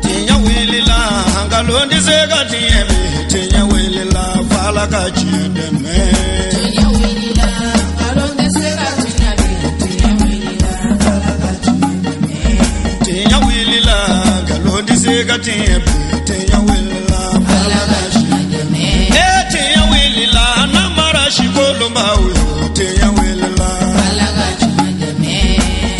Tiɲɛ wulila nkalon tɛ se ka tiɲɛ bi tiɲɛ wulila f'Ala ka tiɲɛ dɛmɛ. Tiɲɛ wulila nkalon tɛ se ka tiɲɛ bi tiɲɛ wulila f'Ala ka tiɲɛ dɛmɛ. Tiɲɛ wulila nkalon tɛ se ka tiɲɛ bi tiɲɛ wulila f'Ala ka tiɲɛ dɛmɛ. Ee tiɲɛ wulila namara si kolonbaw yo tiɲɛ wulila f'Ala ka tiɲɛ dɛmɛ.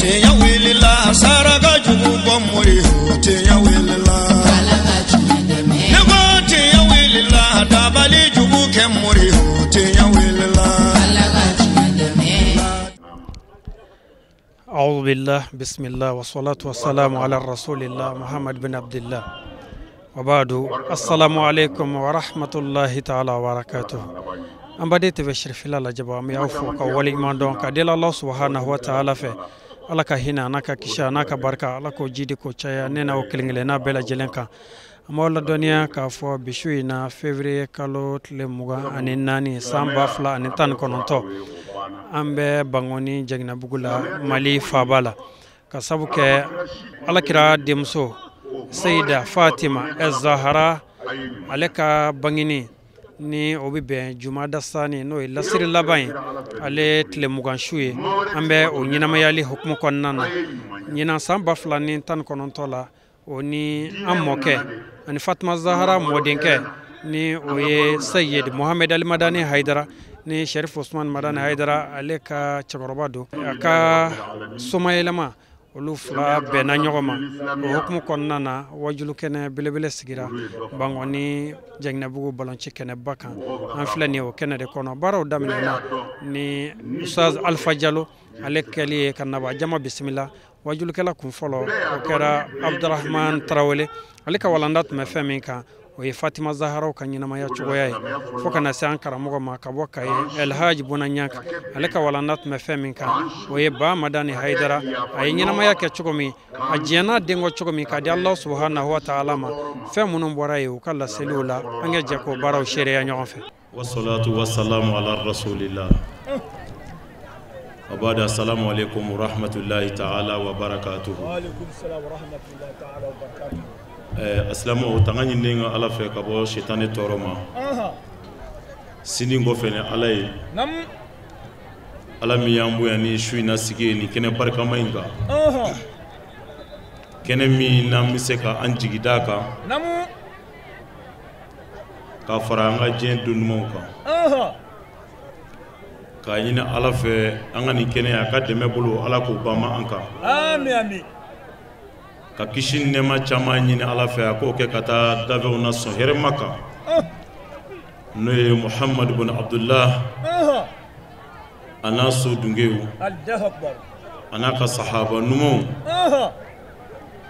Tiɲɛ wulila saraka jugu bɔ mori yo tiɲɛ wulila f'Ala ka tiɲɛ dɛmɛ. Ne ko tiɲɛ wulila dabali jugu kɛ mori yo tiɲɛ wulila f'Ala ka tiɲɛ dɛmɛ. أعوذ بالله بسم الله والصلاة والسلام على رسول الله محمد بن عبد الله وبعد السلام عليكم ورحمة الله تعالى وبركاته. An baden TV Sherifila lajɛba, an bɛ aw fo ka waleɲuman dɔn ka deli Allah subhanahu wa ta'ala fɛ, Ala ka hinɛ a n'a ka kisi a n'a ka barika, Ala k'o jidi k'o caya ne n'aw kelen kelenna bɛɛ lajɛlen kan. An b'aw ladɔnniya k'a fɔ bi su in na, février kalo tile 24 san 2019, an bɛ Bangoni Jɛginabugu la, Mali faaba la, ka sabu kɛ Alakira denmuso Seyida Fatima Zahara ale ka bangeni ni o bɛ bɛn jumada sani, n'o ye lasiri laban ye, ale tile 20 su ye. An bɛ o ɲɛnamayali hukumu kɔnɔna na ɲinan san 2019 la, o ni an mɔkɛ ani Fatima Zahara mɔdenkɛ, ni o ye Seyid Mohamed Ali Madani Hayidara, ni Sherif Osman Madani Hayidara ale ka cɛkɔrɔba don, a ka somayɛlɛma, olu fila bɛnna ɲɔgɔn ma. O hukumu kɔnɔna na, wajulu kɛnɛ belebele sigira Bangoni Jɛginabugu balonci kɛnɛba kan. An filɛ nin ye o kɛnɛ de kɔnɔ. Baaraw daminɛna ni Ustaz Alpha Jalo ale kɛli ye ka naba jama bisimila. Wajulukɛla kun fɔlɔ, o kɛra Abdurahman Tarawele. Ale ka walanda tun bɛ fɛn min kan, o ye Fatima Zaharaw ka ɲɛnamaya cogoya ye, fo ka na se an karamɔgɔ ma ka bɔ Kaye, Elhaji Buna Ɲank. Ale ka walanda tun bɛ fɛn min kan, o ye Ba Madani Hayidara, a ye ɲɛnamaya kɛ cogo min, a diɲɛna denkɔ cogo min k'a di Allah subhanahu wa ta'ala ma. Fɛn minnu bɔra yen u ka laseliw la, an ka jɛ k'o baaraw seereya ɲɔgɔn fɛ. Wassalatu wassalamu ala rasulillah. Wa assalamu alaikum wa rahmatullahi ta'ala wa barakatuhu. Wa alaikum salam wa rahmatullahi ta'ala wa barakatuhu. Asilamɛw, tanga ɲininen ka Ala fɛ ka bɔ sitani tɔɔrɔ ma. Sini kɔfɛ ni Ala ye, Ala min y'an bonya ni su in na sigi ye nin kɛnɛ barikama in kan, kɛnɛ min n'an bɛ se ka an jigi d'a kan ka fara an ka diɲɛ don dumanw kan, k'a ɲini Ala fɛ an ka nin kɛnɛ a ka dɛmɛ bolo, Ala k'o banma an kan. Ami. Ka kisi ni nɛɛma caman ɲini Ala fɛ a k'o kɛ ka taa dafɛnw na sɔn hɛrɛma kan, n'o ye Muhamadu bin Abdullah a n'a so dungew, a n'a ka sahaba numanw,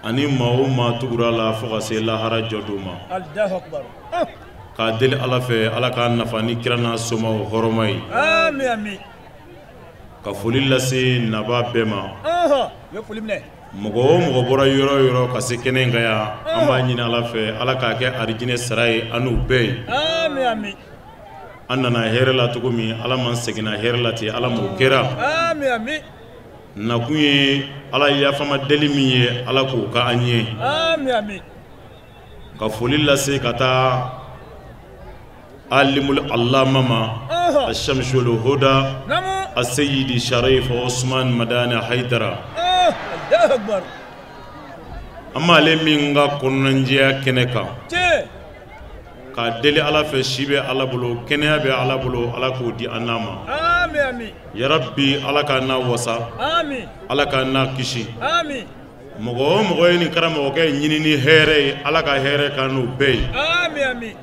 ani maa o maa tugura la fo ka se lahara jɔ don ma. K'a deli Ala fɛ Ala k'a nafa ni kira n'a somaw hɔrɔma ye. Ka foli lase nabaa bɛɛ ma. Mɔgɔ o mɔgɔ bɔra yɔrɔ o yɔrɔ ka se kɛnɛ in kan yan, an b'a ɲini Ala fɛ Ala k'a kɛ arijinɛ sara ye an n'u bɛɛ ye. An nana hɛrɛ la cogo min, Ala m'an seginna hɛrɛ la ten, Ala m'o kɛra. Nakun ye Ala yafama deli min ye, Ala k'o k'an ye. Ka foli lase ka taa alimul allama ma, ashamsul huda asayidi Sharif Osman Madani Hayidara. An b'ale min ka kɔnɔnajɛya kɛnɛ kan, k'a deli Ala fɛ, si bɛ Ala bolo, kɛnɛya bɛ Ala bolo, Ala k'o di an n'a ma. Yarabi, Ala k'an n'a wasa, Ala k'an n'a kisi. Mɔgɔ o mɔgɔ ye nin karamɔgɔkɛ ɲini ni hɛrɛ ye, Ala ka hɛrɛ k'an n'o bɛɛ ye.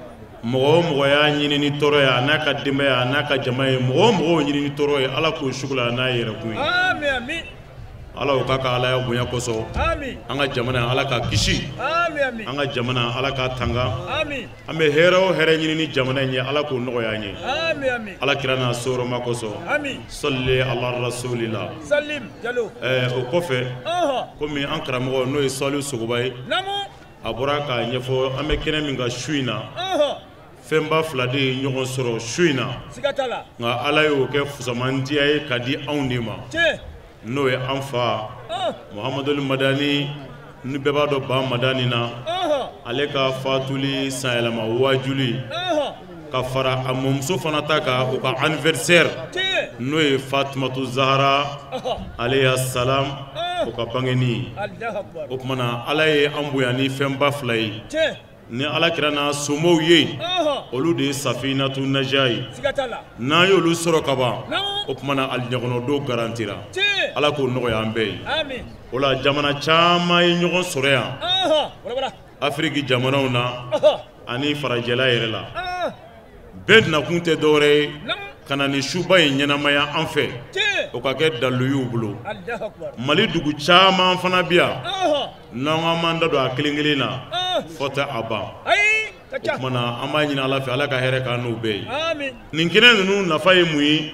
Mɔgɔ o mɔgɔ y'a ɲini ni tɔɔrɔ ye, a n'a ka denbaya, a n'a ka jama ye, mɔgɔ o mɔgɔ ɲini ni tɔɔrɔ ye, Ala k'o sugula a n'a yɛrɛkun ye. Ala o k'a ka Ala ya bonya kosɔn, an ka jamana Ala k'a kisi, an ka jamana Ala k'a tanga. An bɛ hɛrɛ o hɛrɛ ɲini ni jamana in ye, Ala k'o nɔgɔya an ye. Ala kira n'a sɔrɔma kosɔn, sɔli ala rasulila. O kɔfɛ, komi an karamɔgɔ n'o ye Saliu Sogoba ye, a bɔra k'a ɲɛfɔ an bɛ kɛnɛ min kan su in na, fɛnba fila de ye ɲɔgɔn sɔrɔ su in na, nka Ala y'o kɛ fusamandiya ye ka di anw de ma, n'o ye an fa Muhamadul Madani ni bɛɛ b'a dɔn Ba Madani na ale ka fatuli sanyɛlɛma wajuli ka fara a mɔmuso fana ta kan o ka anniversaire n'o ye Fatumatu Zahara alayha salam o ka bangeni o tuma na Ala ye an bonya ni fɛnba fila ye ni Ala kira n'a somɔgɔw ye olu de ye safinatu naja ye n'an y'olu sɔrɔ ka ban o tuma na alijinɛkɔnɔdon garantira Ala k'o nɔgɔya an bɛɛ ye o la jamana caman ye ɲɔgɔn sɔrɔ yan Afiriki jamanaw na ani farajɛla yɛrɛ la bɛɛ nakun tɛ dɔwɛrɛ ye ka na ni suba in ɲɛnamaya an fɛ o ka kɛ dalilu y'u bolo Mali dugu caman fana bi yan n'an ko an b'an da don a kelen kelen na fɔ tɛ a ban o tuma na an b'a ɲini Ala fɛ Ala ka hɛrɛ k'an n'u bɛɛ ye nin kɛnɛ ninnu nafa ye mun ye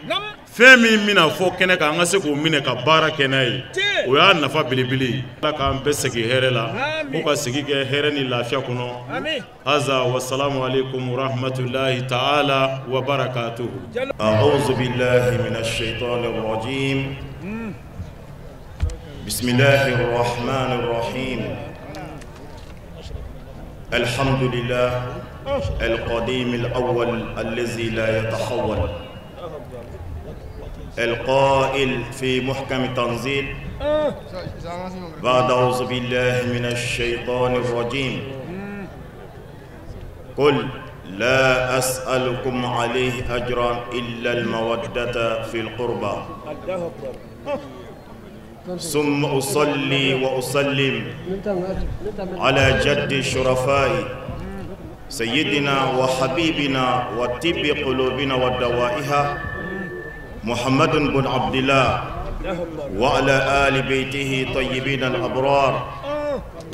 fɛn min bɛna fɔ kɛnɛ kan an ka se k'o minɛ ka baara kɛ n'a ye o y'a nafa belebele ye Ala k'an bɛɛ segin hɛrɛ la k'o ka segin kɛ hɛrɛ ni lafiya kɔnɔ هذا والسلام عليكم ورحمة الله تعالى وبركاته. أعوذ بالله من الشيطان الرجيم. بسم الله الرحمن الرحيم. الحمد لله القديم الأول الذي لا يتحول، القائل في محكم تنزيل بعد أعوذ بالله من الشيطان الرجيم: قل لا أسألكم عليه أجرا إلا المودة في القربى. ثم أصلي وأسلم على جد الشرفاء سيدنا وحبيبنا وطب قلوبنا ودوائها محمد بن عبد الله وعلى آل بيته طيبين الأبرار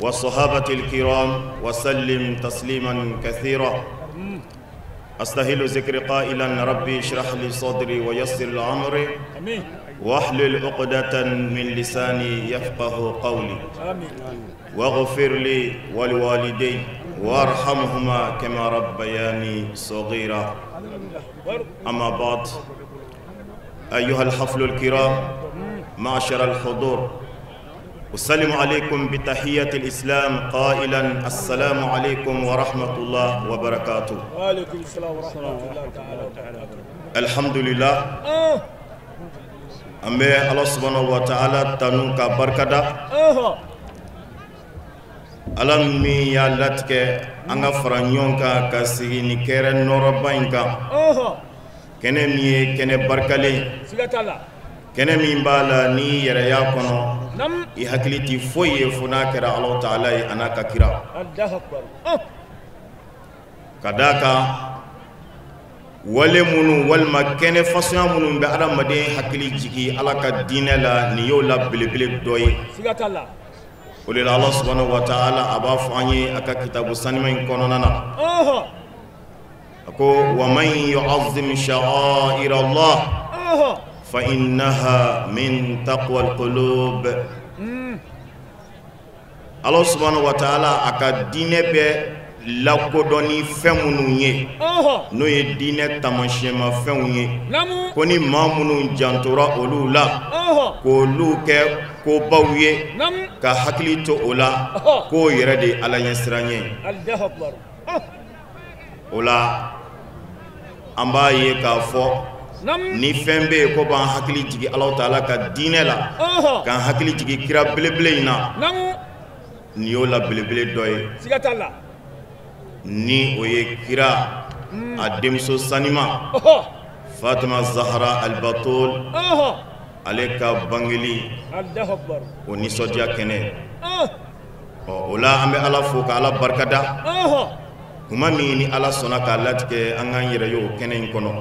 والصحابة الكرام وسلم تسليما كثيرا. أستهل ذكر قائلا: ربي اشرح لي صدري ويسر لي أمري واحلل عقدة من لساني يفقه قولي واغفر لي ولوالدي وارحمهما كما ربياني صغيرا. أما بعد، أيها الحفل الكرام، معشر الحضور، أسلم عليكم بتحية الإسلام قائلا: السلام عليكم ورحمة الله وبركاته. وعليكم السلام ورحمة الله تعالى وبركاته. الحمد لله. An bɛ Ala subhanahu wa ta'ala tanu ka barikada. Ala min y'a latigɛ an ka fara ɲɔgɔn kan ka sigi ni kɛrɛ nɔrɔba in kan. Kɛnɛ min ye kɛnɛ barikalen. Kɛnɛ min b'a la ni yɛrɛya kɔnɔ i hakili tɛ foyi ye fo n'a kɛra Alahu taala ye a n'a ka kira. Ka d'a kan wale minnu walima kɛnɛ fasuguya minnu bɛ adamaden hakili jigin Ala ka diinɛ la, nin y'o la belebele dɔ ye. O de la Ala subhanahu wa taala a b'a fɔ an ye a ka kitabu sanima in kɔnɔna na, a ko: wa man yu'azzim sha'a'ir Allah fa innaha min taqwa al-qulub. Ala subhanahu wa taala a ka diinɛ bɛ lakodɔn ni fɛn minnu ye, n'o ye diinɛ taamasiyɛnmafɛnw ye, ko ni maa minnu jantora olu la k'olu kɛ kobaw ye ka hakili to o la, k'o yɛrɛ de ye Ala ɲɛsiranɲɛ ye. O la an b'a ye k'a fɔ ni fɛn bɛ yen ko b'an hakili jigin Alahu taala ka diinɛ la, k'an hakili jigin kira belebele in na, nin y'o la belebele dɔ ye. Ni o ye kira a denmuso sanima Fatima Zahara Al-Batul ale ka bangeli o nisɔndiya kɛnɛ. Ɔ o la an bɛ Ala fo ka Ala barikada. Kuma min ni Ala sɔnna k'a latigɛ an k'an yɛrɛ ye o kɛnɛ in kɔnɔ,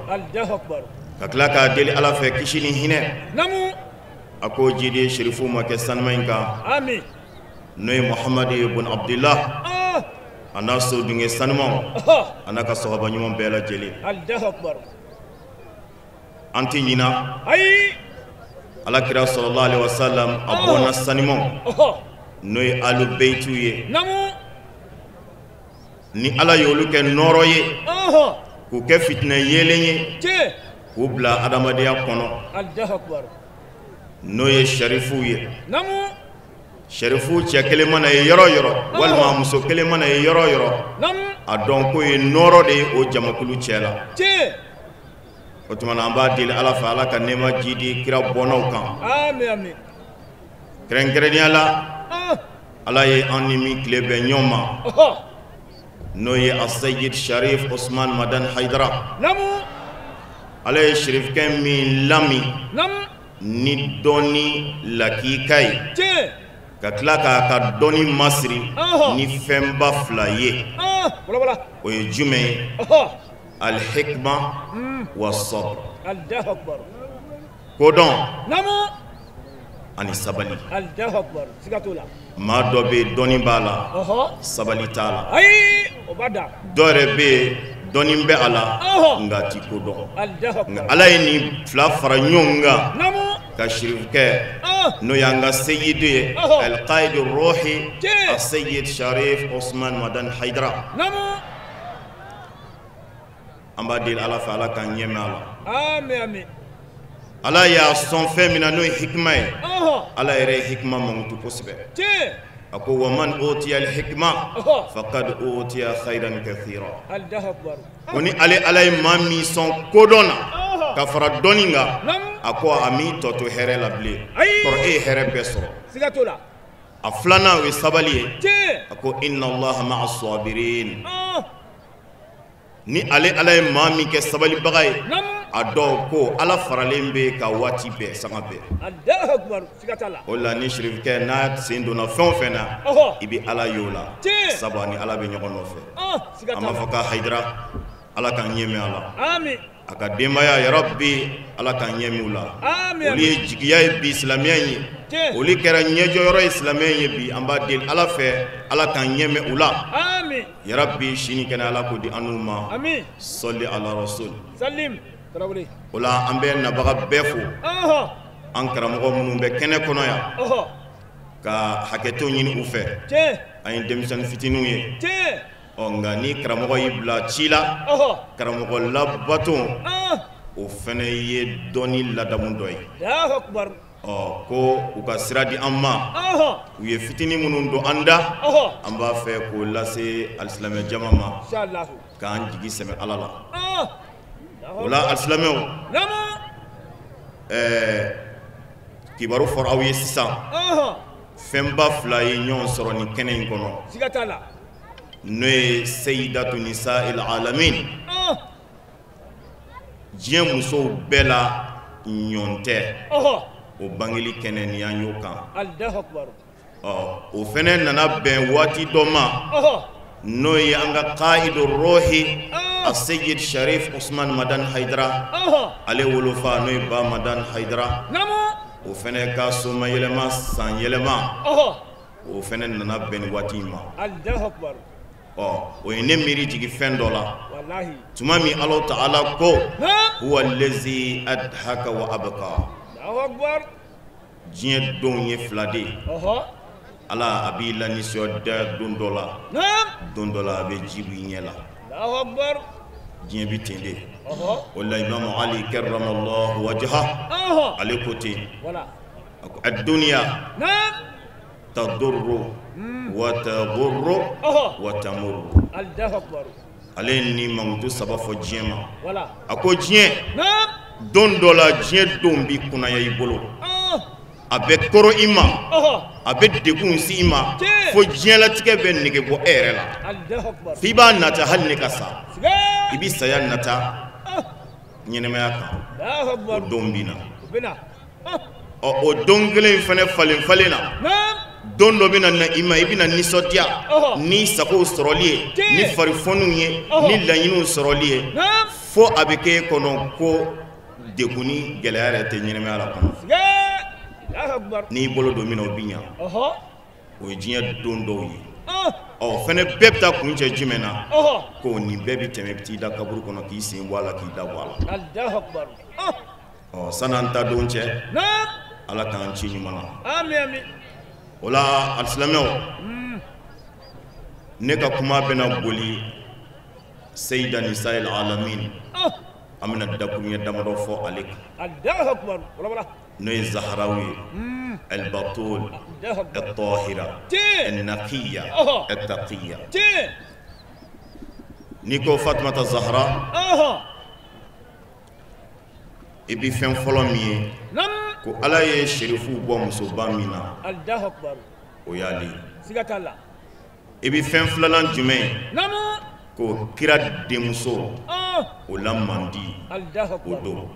ka tila k'a deli Ala fɛ kisi ni hinɛ a k'o jidi sirifu ma kɛ sanuma in kan, n'o ye Muhamadu bun Abdullah a n'a sodenkɛ sanumaw a n'a ka sahaba ɲuman bɛɛ lajɛlen. An tɛ ɲina Ala kira sallallahu alaihi wasallam a bɔnna sanumaw n'o ye alu beyitiw ye, ni Ala y'olu kɛ nɔɔrɔ ye k'u kɛ fitinɛ yeelen ye k'u bila adamadenya kɔnɔ. N'o ye sharifuw ye. Sharifu cɛ kelen mana ye yɔrɔ yɔrɔ walima muso kelen mana ye yɔrɔ yɔrɔ, a dɔn ko ye nɔɔrɔ de ye o jamakulu cɛ la. O tuma na an b'a deli Ala fɛ, Ala ka nɛɛma jidi kira bɔnnaw kan. Kɛrɛnkɛrɛnnenya la, Ala ye an ni min tile bɛn ɲɔgɔn ma, n'o ye Asayid Sharif Osman Madan Hayidara. Ala ye sherifkɛ min lami ni dɔnni lakika ye, ka tila k'a ka dɔnni masiri ni fɛnba fila ye. O ye jumɛn ye? Alhikma wa sabr. Kodɔn ani sabali. Maa dɔ bɛ yen dɔnni b'a la, sabali t'a la. Dɔ yɛrɛ bɛ yen dɔnni bɛ a la nka a ti kodɔn. Nka Ala ye nin fila fara ɲɔgɔn kan ka sherifkɛ n'o y'an ka seyidu ye, alqaidu ruhi aseyid Sharif Osman Madan Hayidara. An b'a deli Ala fɛ, Ala k'an ɲɛmɛ a la. Ala y'a sɔn fɛn min na n'o ye hikima ye, Ala yɛrɛ ye hikima mankutu kosɛbɛ. A ko wa man utiya al-hikma faqad utiya khayran kathira. Ko ni ale Ala ye maa min sɔn kodɔn na ka fara dɔnni kan, a ko a m'i tɔ to hɛrɛ la bilen, kɔrɔ e ye hɛrɛ bɛɛ sɔrɔ. A filanan o ye sabali ye. A ko inna Allaha ma'a sabirin. Ni ale Ala ye maa min kɛ sabalibaga ye, a dɔw ko Ala faralen bɛ ka waati bɛɛ, sanga bɛɛ. O la ni sherifkɛ n'a sen donna fɛn o fɛn na, i bɛ Ala ye o la, sabu ani Ala bɛ ɲɔgɔn nɔfɛ. An b'a fɔ ka Hayidara, Ala k'an ɲɛmɛ a la. A ka denbaya, yarabi Ala k'an ɲɛmɛ u la. Olu ye jigiya ye bi silamɛya ye, olu kɛra ɲɛjɔyɔrɔ ye silamɛya ye bi. An b'a deli Ala fɛ, Ala k'an ɲɛmɛ u la. Yarabi sini kɛnɛ Ala k'o di an n'u ma. Sɔli ala rasul. O la an bɛ nabaga bɛɛ fo, an karamɔgɔ minnu bɛ kɛnɛ kɔnɔ yan, ka hakɛto ɲini u fɛ. An ye denmisɛnnin fitininw ye. Ɔ nka ni karamɔgɔ y'i bila ci la, karamɔgɔ labato o fana ye dɔnni ladamu dɔ ye. Ɔ ko u ka sira di an ma, u ye fitinin minnu don an da, an b'a fɛ k'o lase alisilamɛ jama ma, k'an jigi sɛmɛ Ala la. O la alisilamɛw, kibaru fɔra aw ye sisan, fɛnba fila ye ɲɔgɔn sɔrɔ nin kɛnɛ in kɔnɔ, n'o ye seyidatu nisa'il alamin, diɲɛ musow bɛɛ la ɲɔn tɛ, o bangeli kɛnɛ ni an y'o kan. Ɔ o fɛnɛ nana bɛn waati dɔ ma, n'o ye an ka qaidu rohi aseyid Sharif Osman Madan Hayidara, ale wolofa n'o ye ba Madan Hayidara, o fɛnɛ ka somayɛlɛma san yɛlɛma, o fɛnɛ nana bɛn nin waati in ma. Ɔ o ye ne miiri jigin fɛn dɔ la, tuma min Alahu ta'ala ko huwa allazi adhaka wa abqa. Diɲɛ donw ye fila de ye. Ala a b'i la nisɔndiya don dɔ la, don dɔ la a bɛ ji bɔ i ɲɛ la. Diɲɛ bɛ ten de. O la Imamu Ali karramallahu wajha, ale ko ten, a ko ad-dunya tadurru wa tagurru wa tamurru. Ale ni mankutu saba fɔ diɲɛ ma. A ko diɲɛ don dɔ la, diɲɛ don b'i kunnaya i bolo, a bɛ kɔrɔ i ma, a bɛ degun si i ma, fo diɲɛlatigɛ bɛ nege bɔ e yɛrɛ la, f'i b'a nata hali ne ka sa, i bɛ saya nata ɲɛnɛmaya kan, o don bɛ na. Ɔ o don kelen in fana falen falen na, don dɔ bɛ na i ma, i bɛna nisɔndiya ni sagow sɔrɔli ye, ni farifoniw ye, ni laɲiniw sɔrɔli ye, fo a bɛ k'e kɔnɔ ko degun ni gɛlɛya yɛrɛ tɛ ɲɛnɛmaya la kɔnɔ. N'i bolo don min na o bɛ ɲa. O ye diɲɛ don dɔw ye. Ɔ fɛnɛ bɛɛ bɛ taa kuncɛ jumɛn na? Ko nin bɛɛ bɛ tɛmɛ, i bɛ t'i da kaburu kɔnɔ k'i sen bɔ a la, k'i da bɔ a la. Ɔ san'an ta don cɛ, Ala k'an ci ɲuman na. O la alisilamɛw, ne ka kuma bɛna boli seyida nisa'il alamin, an bɛna dakuruɲɛ damadɔ fɔ ale kan. N'o ye Zaharaw ye, al-Batul, al-Tahira, al-Naqiya, al-Taqiya. N'i ko Fatumata Zahara, i bi fɛn fɔlɔ min ye ko Ala ye serifuw bɔ musoba min na, o y'ale ye. I bi fɛn filanan jumɛn ye ko kira denmuso o la man di o don.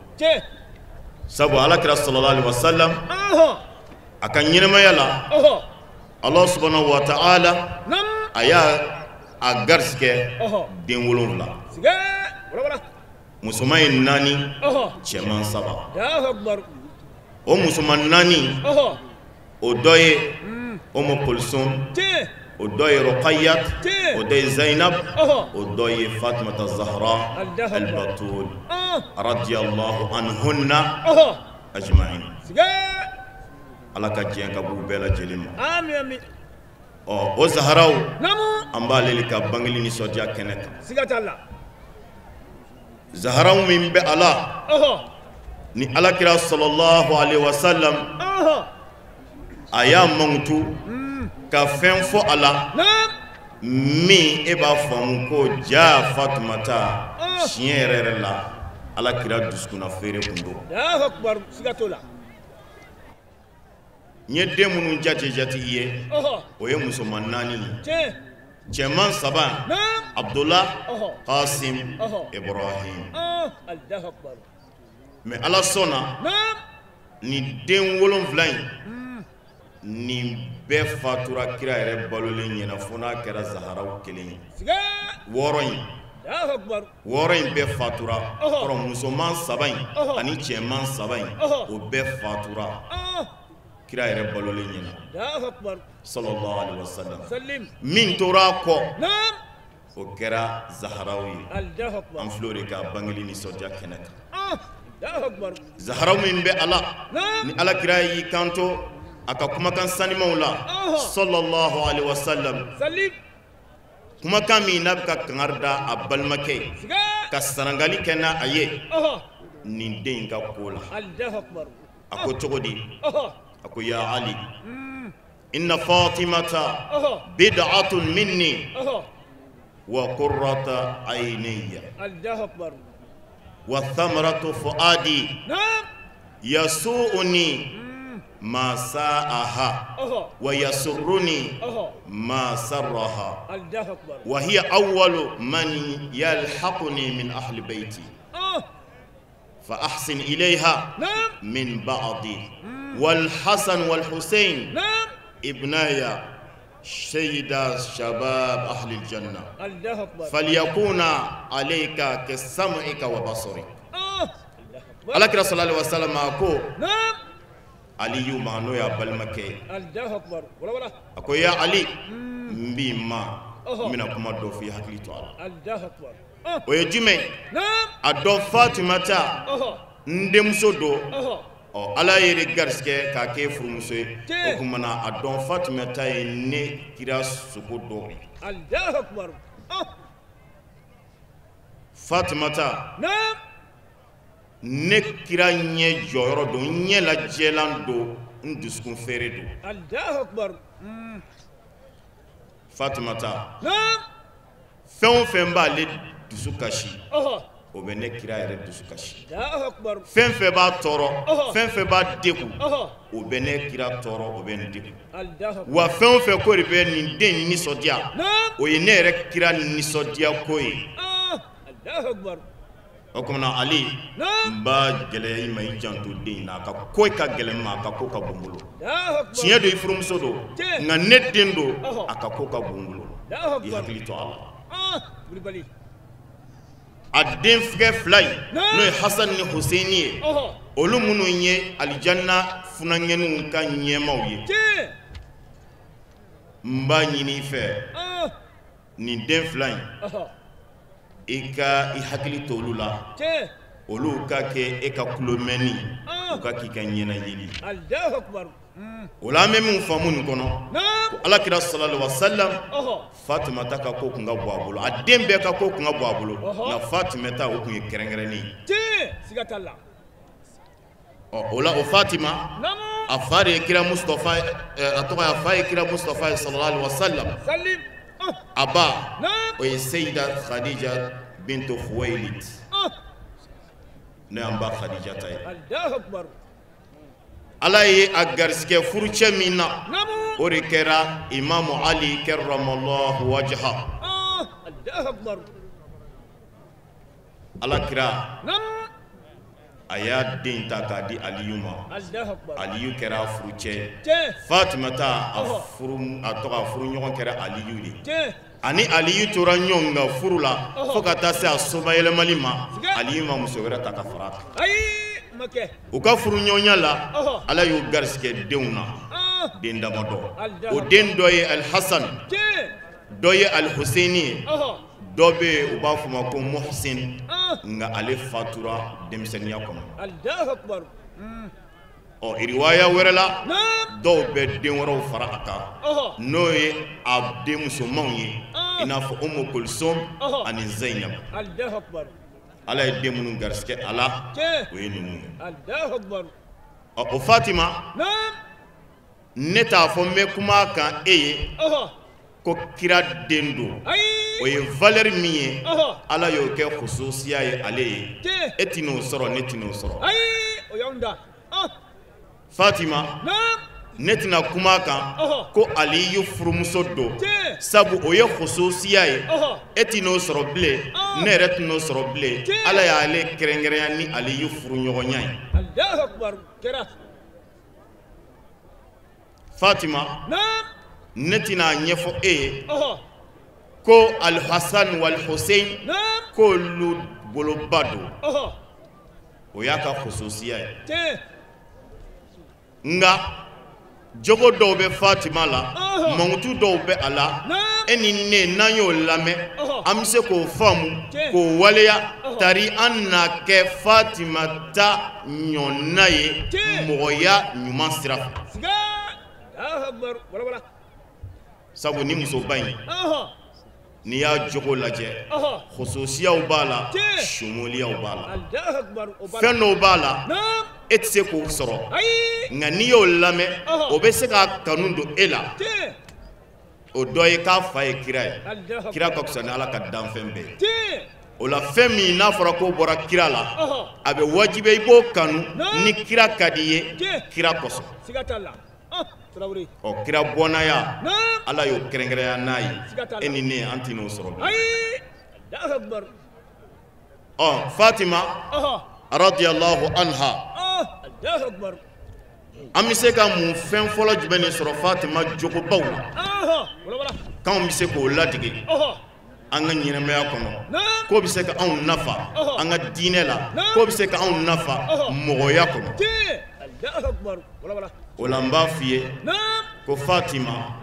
Sabu Ala kira sallallahu alaihi wasallam a ka ɲɛnamaya la, Allah subhanahu wa ta'ala a y'a a garisɛgɛ den 7. Musoman ye 4, cɛman 3. O musoman 4, o dɔ ye Umu Kulsum, o dɔ ye Ruqayyat, o dɔ ye Zainab, o dɔ ye Fatumata Zahra al-Batul radiyallahu anhunna ajma'in. Ala ka diɲɛ ka b'u bɛɛ lajɛlen ma. Ɔ o Zaharaw, an b'ale ka bangeli nisɔndiya kɛnɛ kan. Zaharaw min bɛ a la ni Ala kira sallallahu alaihi wasallam a y'a mankutu ka fɛn fɔ a la min e b'a faamu ko ja Fatumata tiɲɛ yɛrɛ yɛrɛ la Ala kira dusukunna feere kun don. N ye den minnu jate jate i ye, o ye musoman 4 ye, cɛman 3, Abdullah, Qasim, Ibrahim. Mais Ala sɔnna nin den 7 in nin bɛɛ fatura kira yɛrɛ balolen ɲɛna fo n'a kɛra Zaharaw kelen ye. 6 in, 6 in bɛɛ fatura. Kɔrɔ musoman 3 in ani cɛman 3 in, o bɛɛ fatura kira yɛrɛ balolen ɲɛna sallallahu alaihi wasallam. Min tora a kɔ, o kɛra Zaharaw ye. An filɛ o de ka bangeli nisɔndiya kɛnɛ kan. Zaharaw min bɛ a la ni Ala kira y'i kanto a ka kumakan sanimanw la sallallahu alaihi wasallam, kumakan min n'a bɛ ka kangari da a balimakɛ ye ka sarangali kɛ n'a a ye nin den in ka ko la. A ko cogo di? A ko ya Ali, inna Fatimata bid'atun minni wa qurrata aynayya wa thamaratu fuadi yasu'uni ma sa'aha wa yasurruni ma sarraha wa hiya awwalu man yalhaquni min ahli bayti fa ahsin ilayha min ba'di wal Hasan wal Husayn ibnaya sayyida shabab ahli al-janna falyakuna alayka kasam'ika wa basarik. Ala kira sallallahu alaihi wasallam ko Aliyu ma, n'o y'a balimakɛ ye, a ko ya Ali, n b'i ma, n bɛna kuma dɔ f'i hakili to a la. O ye jumɛn? A dɔn Fatumata n denmuso don. Ɔ Ala ye de garisɛgɛ k'a kɛ furumuso ye. O tuma na a dɔn Fatumata ye ne kira sogo dɔ ye. Fatumata ne kira ɲɛ jɔyɔrɔ don, n ɲɛ lajɛlan don, n dusukun feere don. Fatumata fɛn o fɛn b'ale dusu kasi, o bɛ ne kira yɛrɛ dusu kasi. Fɛn fɛn b'a tɔɔrɔ, fɛn fɛn b'a degun, o bɛ ne kira tɔɔrɔ, o bɛ n degun. Wa fɛn o fɛn ko de bɛ nin den in nisɔndiya, o ye ne yɛrɛ kira nisɔndiya ko ye. O tuma na Ali, n b'a gɛlɛya i ma, i janto den in na. A ka ko ka gɛlɛn ma, a ka ko ka bon n bolo. Tiɲɛ don, i furumuso don, nka ne den don, a ka ko ka bon n bolo. I hakili to a la. A den fɛgɛ 2 in, n'o ye Hasan ni Hussein ye, olu minnu ye alijanna funankɛninw ka ɲɛmaaw ye, n b'a ɲini i fɛ nin den 2 in, i ka i hakili to olu la, olu ka kɛ e ka kulomɛnni, u ka k'i ka ɲɛnayeli. O la an bɛ min faamu nin kɔnɔ, ko Ala kira sallallahu alaihi wasallam, Fatumata ka ko kun ka bɔ a bolo, a den bɛɛ ka ko kun ka bɔ a bolo, nka Fatumata o kun ye kɛrɛnkɛrɛnnen ye. Ɔ o la o Fatima a fa de ye kira Mustafa a tɔgɔ a fa ye kira Mustafa sallallahu alaihi wasallam a ba o ye Seyida Khadija bintu Khuwaylid ne y'an ba Khadija ta ye. Ala ye a garisɛgɛ furucɛ min na o de kɛra Imamu Ali karramallahu wajha. Ala kira a y'a den ta k'a di Aliyu ma. Aliyu kɛra furucɛ. Fatima ta a tɔgɔ a furuɲɔgɔn kɛra Aliyu de. Ani Aliyu tora ɲɔgɔn kan furu la fo ka taa se a somayɛlɛmali ma. Aliyu ma muso wɛrɛ ta ka fara a kan. U ka furuɲɔgɔnya la Ala y'u garisɛgɛ denw na den damadɔ. O den dɔ ye Alhasan, dɔ ye Alhusseini ye, dɔ bɛ yen u b'a fɔ ma ko Muhsin, nka ale fatura denmisɛnninya kɔnɔ. Ɔ riwaya wɛrɛ la dɔw bɛ den wɛrɛw fara a kan n'o ye a den musomanw ye i n'a fɔ Umu Kulsum ani Zainab. Ala ye den minnu garisɛgɛ a la o ye ninnu ye. Ɔ o Fatima ne t'a fɔ n bɛ kuma kan e ye ko kira den don. O ye valeur min ye Ala y'o kɛ khususiya ye ale ye. E tɛn'o sɔrɔ ne tɛn'o sɔrɔ. Fatima ne tɛna kuma kan ko Aliyu furumuso don sabu o ye khususiya ye. E tɛn'o sɔrɔ bilen ne yɛrɛ tɛn'o sɔrɔ bilen. Ala y'ale kɛrɛnkɛrɛnya ni Aliyu furuɲɔgɔnya ye. Fatima ne tɛna ɲɛfɔ e ye ko Alhasan wal Hussein k'olu boloba don. O y'a ka khususiya ye. Nka jogo dɔw bɛ Fatima la, mankutu dɔw bɛ a la, e ni ne n'an y'o lamɛn an bɛ se k'o faamu k'o waleya tari an na kɛ Fatima ta ɲɔnna ye mɔgɔya ɲuman sira fɛ. Sabu ni musoba in n'i y'a jogo lajɛ khususiyaw b'a la, sumuliyaw b'a la, fɛn dɔw b'a la e tɛ se k'o sɔrɔ nka n'i y'o lamɛn o bɛ se k'a kanu don e la. O dɔ ye k'a fa ye kira ye. Kira ka fisa ni Ala ka danfɛn bɛɛ ye. O la fɛn min n'a fɔra k'o bɔra kira la a bɛ wajibiya i b'o kanu ni kira ka di i ye kira kosɔn. Ɔ kira bɔnnaya Ala y'o kɛrɛnkɛrɛnya n'a ye e ni ne an tɛn'o sɔrɔ bilen. Ɔ Fatima radiyallahu anha an bɛ se ka mun fɛn fɔlɔ jumɛn de sɔrɔ Fatima jogobaw la k'anw bɛ se k'o ladege an ka ɲɛnamaya kɔnɔ k'o bɛ se ka anw nafa an ka diinɛ la k'o bɛ se ka anw nafa mɔgɔya kɔnɔ. O la n b'a f'i ye ko Fatima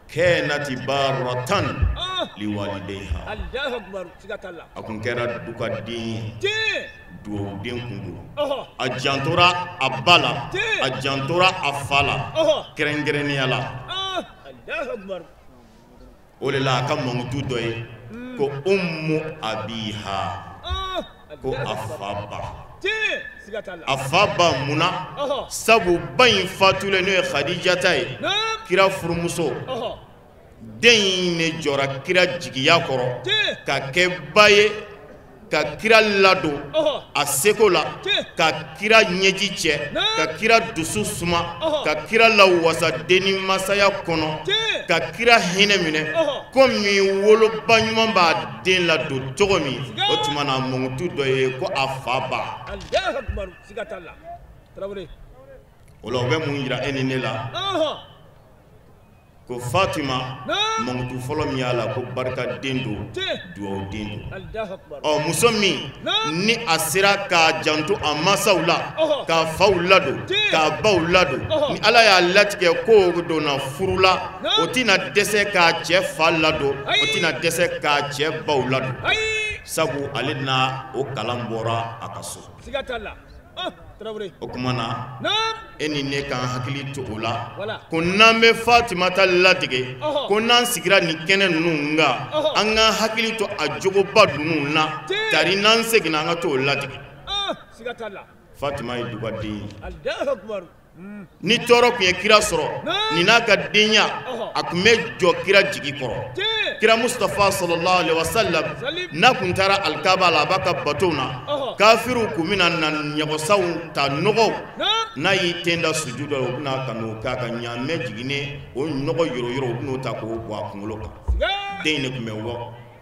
kanat baratan liwalidayha. A kun kɛra du ka den ye, dugawuden kun don. A jantora a ba la, a jantora a fa la kɛrɛnkɛrɛnnenya la. O de la a ka mankutu dɔ ye ko Ummu abiha, ko a fa ba. A fa ba munna? Sabu ba in fatulen n'o ye Khadijata ye, kira furumuso. Den in de jɔra kira jigiya kɔrɔ ka kɛ ba ye, ka kira ladon a seko la, ka kira ɲɛji cɛ, ka kira dusu suma, ka kira lawasa denni masaya kɔnɔ, ka kira hinɛ minɛ komi woloba ɲuman b'a den ladon cogo min. O tuma na mankutu dɔ ye ko a fa ba. O la o bɛ mun jira e ni ne la? Ko Fatima mankutu fɔlɔ min y'a la ko barikaden don, dugawuden don. Ɔ muso min ni a sera k'a janto a mansaw la, k'a faw ladon, k'a baw ladon, ni Ala y'a latigɛ k'o donna furu la, o tɛna dɛsɛ k'a cɛ fa ladon, o tɛna dɛsɛ k'a cɛ baw ladon. Sabu ale na o kalan bɔra a ka so. O tuma na e ni ne k'an hakili to o la ko n'an bɛ Fatimata ladege, ko n'an sigira nin kɛnɛ ninnu kan, an k'an hakili to a jogoba ninnu na, tari n'an seginna an ka t'o ladege. Fatima ye dugaden ye. Ni tɔɔrɔ tun ye kira sɔrɔ nin n'a ka denya a tun bɛ jɔ kira jigi kɔrɔ. Kira Mustafa sallallahu alaihi wasallam n'a tun taara alikaba la a b'a ka batow na, kafiriw tun bɛna na ɲɔgɔnsaw ta nɔgɔw, n'a y'i ten da sujuda la u bɛna ka n'o k'a ka ɲaamɛ jiginnen o nɔgɔ yɔrɔ u bɛn'o ta k'o bɔ a kunkolo kan. Den in de tun bɛ wɔ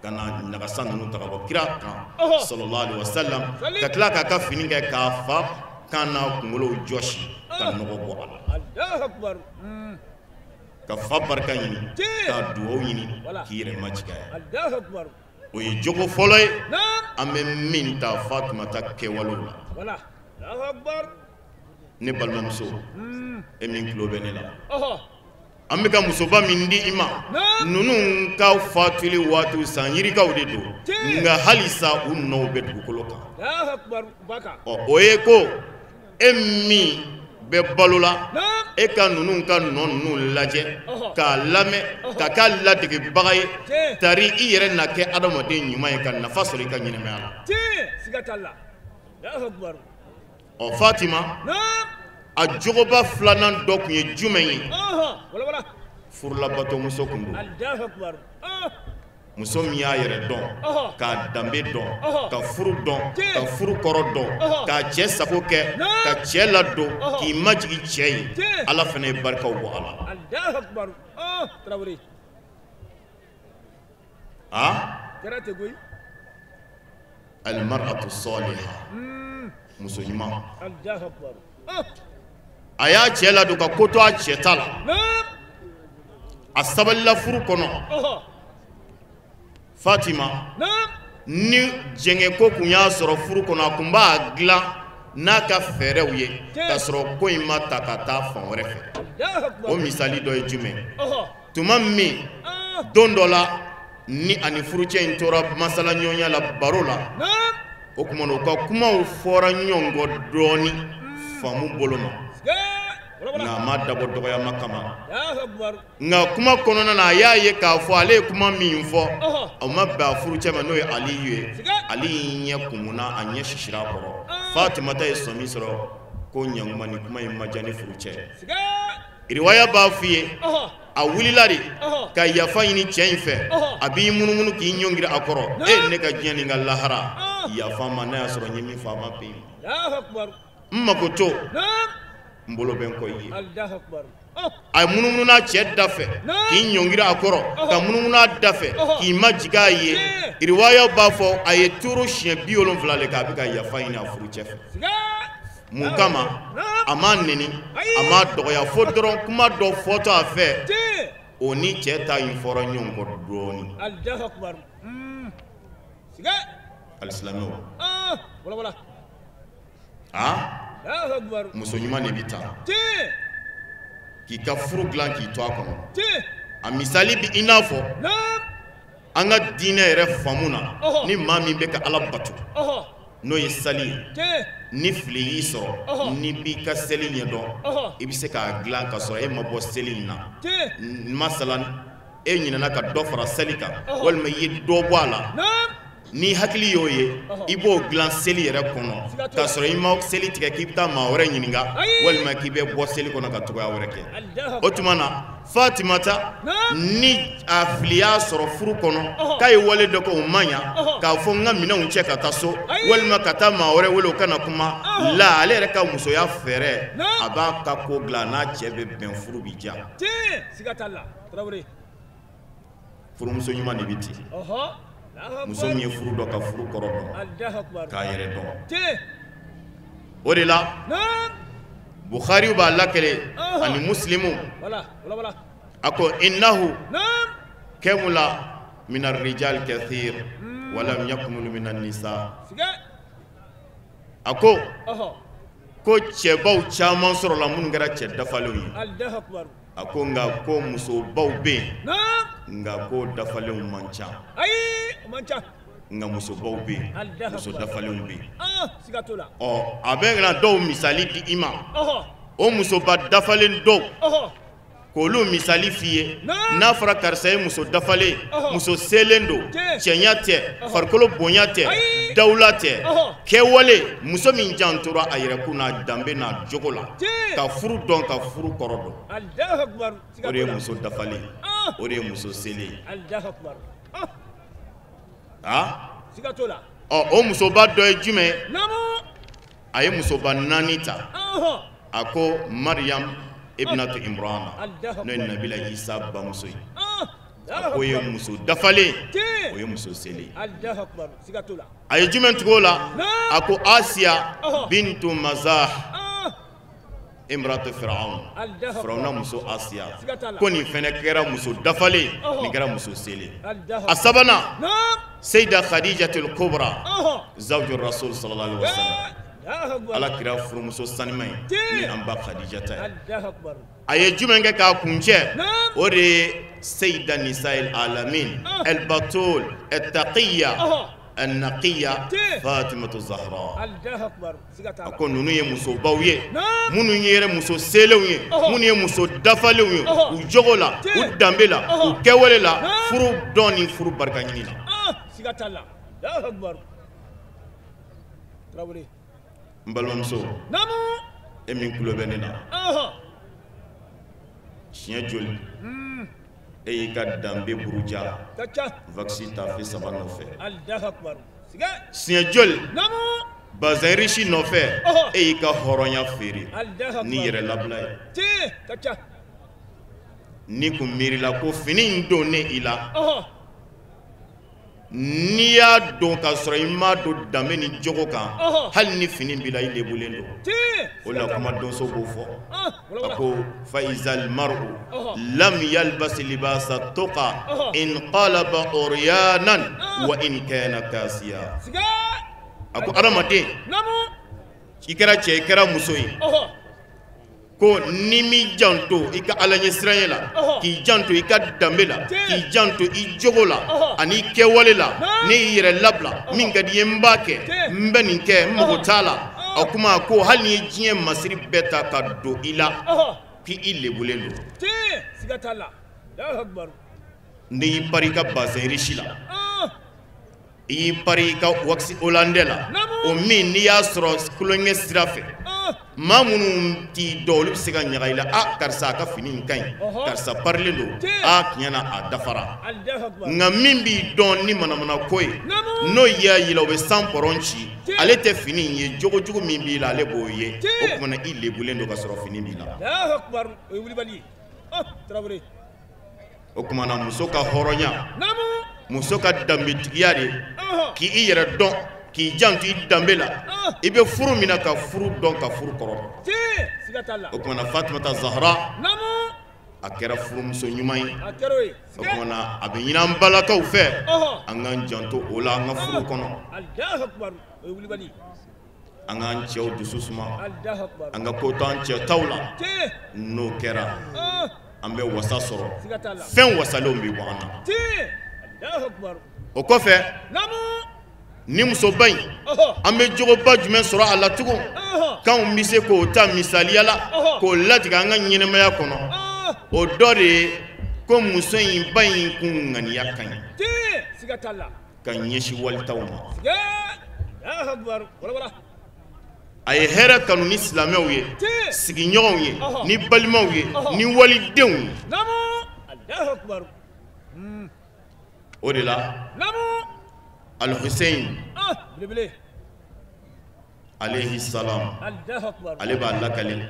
ka na ɲagasa ninnu ta ka bɔ kira kan sallallahu alaihi wasallam, ka tila k'a ka fini kɛ k'a fa kan n'a kunkolo jɔsi ka nɔgɔ bɔ a la, ka fa barika ɲini, ka duwawu ɲini, k'i yɛrɛ majigin a ye. O ye jogo fɔlɔ ye an bɛ min ta Fatumata kɛwalew la. Ne balimamuso, e min tulo bɛ ne la, an bɛ ka musoba min di i ma, ninnu ka fatuli waatiw san yirikaw de don, nka halisa u nɔw bɛ dugukolo kan. Ɔ o ye ko e min bɛ balo la, e ka ninnu ka nɔ ninnu lajɛ k'a lamɛn ka k'a ladegebaga ye, tari i yɛrɛ na kɛ adamaden ɲuman ye ka nafa sɔrɔ i ka ɲɛnamaya la. Ɔ Fatima, a jogoba filanan dɔ tun ye jumɛn ye? Furulabatɔmuso tun don. Muso min y'a yɛrɛ dɔn, k'a danbe dɔn, ka furu dɔn, ka furu kɔrɔ dɔn, k'a cɛ sago kɛ, ka cɛ ladon, k'i majigin cɛ ye, Ala fana ye barikaw bɔ a la. Al-mar'atu saliha, muso ɲuman. A y'a cɛ ladon ka ko to a cɛ ta la, a sabalila furu kɔnɔ. Fatima, ni jɛngɛko kun y'a sɔrɔ furu kɔnɔ, a kun b'a dilan n'a ka fɛɛrɛw ye, k'a sɔrɔ ko in ma ta ka taa fan wɛrɛ fɛ. O misali dɔ ye jumɛn? Tuma min don dɔ la ni ani furucɛ in tora masala ɲɔgɔnya la baro la, o tuma na u ka kumaw fɔra ɲɔgɔn kɔ dɔɔni faamu bolo ma, nka a ma dabɔ dɔgɔyama kama. Nka kuma kɔnɔna na a y'a ye k'a fɔ ale ye kuma min fɔ, o ma bɛn a furucɛ ma, n'o ye Aliyu ye. Ali y'i ɲɛ kumuna, a ɲɛ sisira a kɔrɔ. Fatumata ye sɔmi sɔrɔ ko ɲankuma ni kuma in ma diya ne furucɛ. Riwaya b'a f'i ye, a wulila de ka yafa ɲini cɛ in fɛ, a b'i munumunu k'i ɲɔngiri a kɔrɔ. E ne ka diɲɛ ni n ka lahara, yafa ma, n'a y'a sɔrɔ n ye min fɔ a ma bɛn n mako to n bolo bɛ n kɔ i ye. A munumunu n'a cɛ da fɛ k'i ɲɔngiri a kɔrɔ, ka munumunu a da fɛ k'i majigin a ye. Riwaya b'a fɔ a ye turu siɲɛ 70 le kɛ, a bɛ ka yafa ɲini a furucɛ fɛ. Mun kama? A m'a neni, a m'a dɔgɔya, fo dɔrɔn kuma dɔ fɔtɔ a fɛ, o ni cɛ ta in fɔra ɲɔgɔn kɔ dɔɔni. Alisilamɛw, muso ɲuman de bɛ taa k'i ka furu dilan k'i to a kɔnɔ. A misali bɛ i n'a fɔ an ka diinɛ yɛrɛ faamu na, ni maa min bɛ ka Ala bato, n'o ye sali ye, ni fili y'i sɔrɔ, n'i b'i ka seli ɲɛdɔn, i bɛ se k'a dilan ka sɔrɔ e ma bɔ seli in na. Masalan, e ɲinɛna ka dɔ fara seli kan, walima i ye dɔ bɔ a la, ni hakili y'o ye, i b'o dilan seli yɛrɛ kɔnɔ k'a sɔrɔ i ma seli tigɛ k'i bɛ taa maa wɛrɛ ɲininka, walima k'i bɛ bɔ seli kɔnɔ ka cogoya wɛrɛ kɛ. O tuma na Fatimata, ni a fili y'a sɔrɔ furu kɔnɔ k'a ye wale dɔ kɛ o man ɲa, k'a fɔ n ka minɛnw cɛ ka taa so, walima ka taa maa wɛrɛ wele o kana kuma la, ale yɛrɛ ka musoya fɛɛrɛ, a b'a ka ko dilan, n'a cɛ bɛ bɛn, furu bi diya. Furumuso ɲuman de bɛ ten. Muso min ye furu dɔn ka furu kɔrɔ dɔn, k'a yɛrɛ dɔn. O de la Bukhari b'a lakale ani Muslimu, a ko innahu kamula min ar-rijal kathir wa lam yakmul min an-nisa. A ko ko cɛbaw caman sɔrɔla minnu kɛra cɛ dafalenw ye. A ko nka ko musobaw bɛ yen, nka ko dafalenw man ca. Nka musobaw bɛ yen, muso dafalenw bɛ yen. Ɔ a bɛ na dɔw misali di i ma, o musoba dafalen dɔw, K'olu misali f'i ye n'a fɔra karisa ye muso dafalen muso selen don cɛɲa tɛ farikolo bonya tɛ dawula tɛ kɛwale muso min jantora a yɛrɛkun n'a danbe n'a jogo la ka furu dɔn ka furu kɔrɔ dɔn o de ye muso dafalen o de ye muso selen ye ɔ o musoba dɔ ye jumɛn ye a ye musoba 4 ta a ko Mariam ibnatu Imrana n'o ye Nabila Isa bamuso ye a ko ye muso dafalen o ye muso selen a ye jumɛn tugu o la a ko Asiya bintu Mazah imratu Firaun Firawuna muso Asiya ko nin fɛnɛ kɛra muso dafalen nin kɛra muso selen a sabanan Seyida Khadijatul Kubra zawju Rasul sallallahu alaihi wasallam Ala kira furumuso sanima ye ni an ba Khadijata ye a ye jumɛn kɛ k'a kuncɛ o de ye Seyida Nisa'il Alamin El Batul El Taqiya El Naqiya Fatimatu Zahra a ko ninnu ye musobaw ye minnu ye muso selenw ye minnu ye muso dafalenw ye u jogo la u danbe la u kɛwale la furu dɔn ni furu barika ɲini na. N balimamuso e min tulo bɛ ne na siɲɛ joli e y'i ka danbe buruja vaccin tafe 3 nɔfɛ siɲɛ joli bazin riche nɔfɛ e y'i ka hɔrɔnya feere ni yɛrɛ labila ye ni kun miirila ko fini in donnen i la n'i y'a don k'a sɔrɔ i m'a don danbe ni jogo kan hali ni fini b'i la i lebulen don o la kuma donso b'o fɔ a ko fa izal mar'u lam yalbas libasa tuqa inqalaba uryanan wa in kana kasiya a ko adamaden i kɛra cɛ i kɛra muso ye ko ni m'i janto i ka ala ɲɛsiranya la k'i janto i ka danbe la k'i janto i jogo la ani i kɛwale la ne y'i yɛrɛ labila min ka di i ye n b'a kɛ n bɛ nin kɛ n mago t'a la o kuma ko hali n'i ye diɲɛ masiri bɛɛ ta ka don i la k'i lebulen don n'i y'i pari i ka bazin riche la i y'i pari i ka waxi hollandais la o min n'i y'a sɔrɔ tulonkɛ sira fɛ maa minnu t'i dɔn olu bɛ se ka ɲaga i la a karisa a ka fini in ka ɲi karisa parilen don a tiɲɛ na a dafara nka min b'i dɔn ni manamana ko ye n'o y'a yira o bɛ san pɔrɔn ci ale tɛ fini in ye jogojugu min b'i la ale b'o ye o tuma na i lebulen don ka sɔrɔ fini b'i la o tuma na muso ka hɔrɔnya muso ka danbetigiya de k'i yɛrɛ dɔn k'i janto i danbe la i bɛ furu min na ka furu dɔn ka furu kɔrɔ o tuma na Fatumata Zahra a kɛra furumuso ɲuman ye o tuma na a bɛ ɲini an balakaw fɛ an k'an janto o la an ka furu kɔnɔ an k'an cɛw dusu suma an ka ko to an cɛ taw la n'o kɛra an bɛ wasa sɔrɔ fɛn wasalenw bɛ bɔ an na o kɔfɛ ni musoba in an bɛ jogoba jumɛn sɔrɔ a la tugun k'anw bɛ se k'o ta misaliya la k'o latigɛ an ka ɲɛnɛmaya kɔnɔ o dɔ de ye ko muso in ba in kun ŋaniya ka ɲi ka ɲɛsin walitaw ma a ye hɛrɛ kanu ni silamɛw ye sigiɲɔgɔnw ye ni balimaw ye ni walidenw ye o de la Al-Hussein alayhi salam ale b'a lakale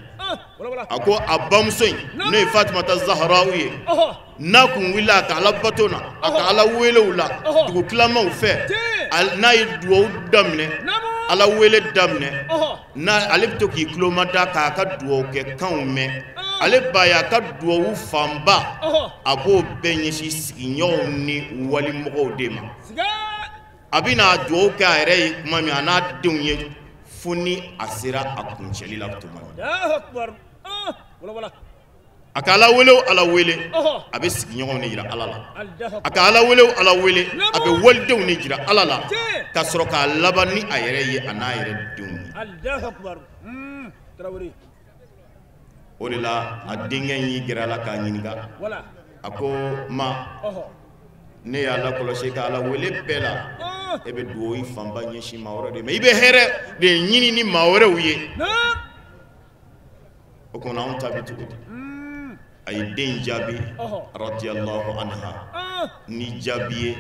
a ko a bamuso in n'o ye Fatumata Zahraw ye n'a kun wulila a ka ala bato na a ka ala welew la dugutilamaw fɛ n'a ye duwawu daminɛ ala wele daminɛ n'a ale bɛ to k'i tuloma da k'a ka duwawu kɛ kanw mɛn ale ba ye a ka duwawu fanba a b'o bɛɛ ɲɛsin sigiɲɔgɔnw ni walimɔgɔw de ma a bɛna duwawu kɛ a yɛrɛ ye tuma min a n'a denw ye fo ni a sera a kuncɛli la tuma min a ka ala wele o ala wele a bɛ sigiɲɔgɔnw de jira ala la a ka ala wele o ala wele a bɛ walidenw de jira ala la ka sɔrɔ k'a laban ni a yɛrɛ ye a n'a yɛrɛ denw ye. O de la a denkɛ in y'i gɛrɛ a la k'a ɲininka. A ko ma, ne y'a lakɔlɔsi ka Ala wele bɛɛ la, e bɛ dugawu i fanba ɲɛsin maa wɛrɛ de ma, i bɛ hɛrɛ de ɲini ni maa wɛrɛw ye. O kumana anw ta bɛ cogo di? A ye den jaabi radiyallahu anha ni jaabi ye,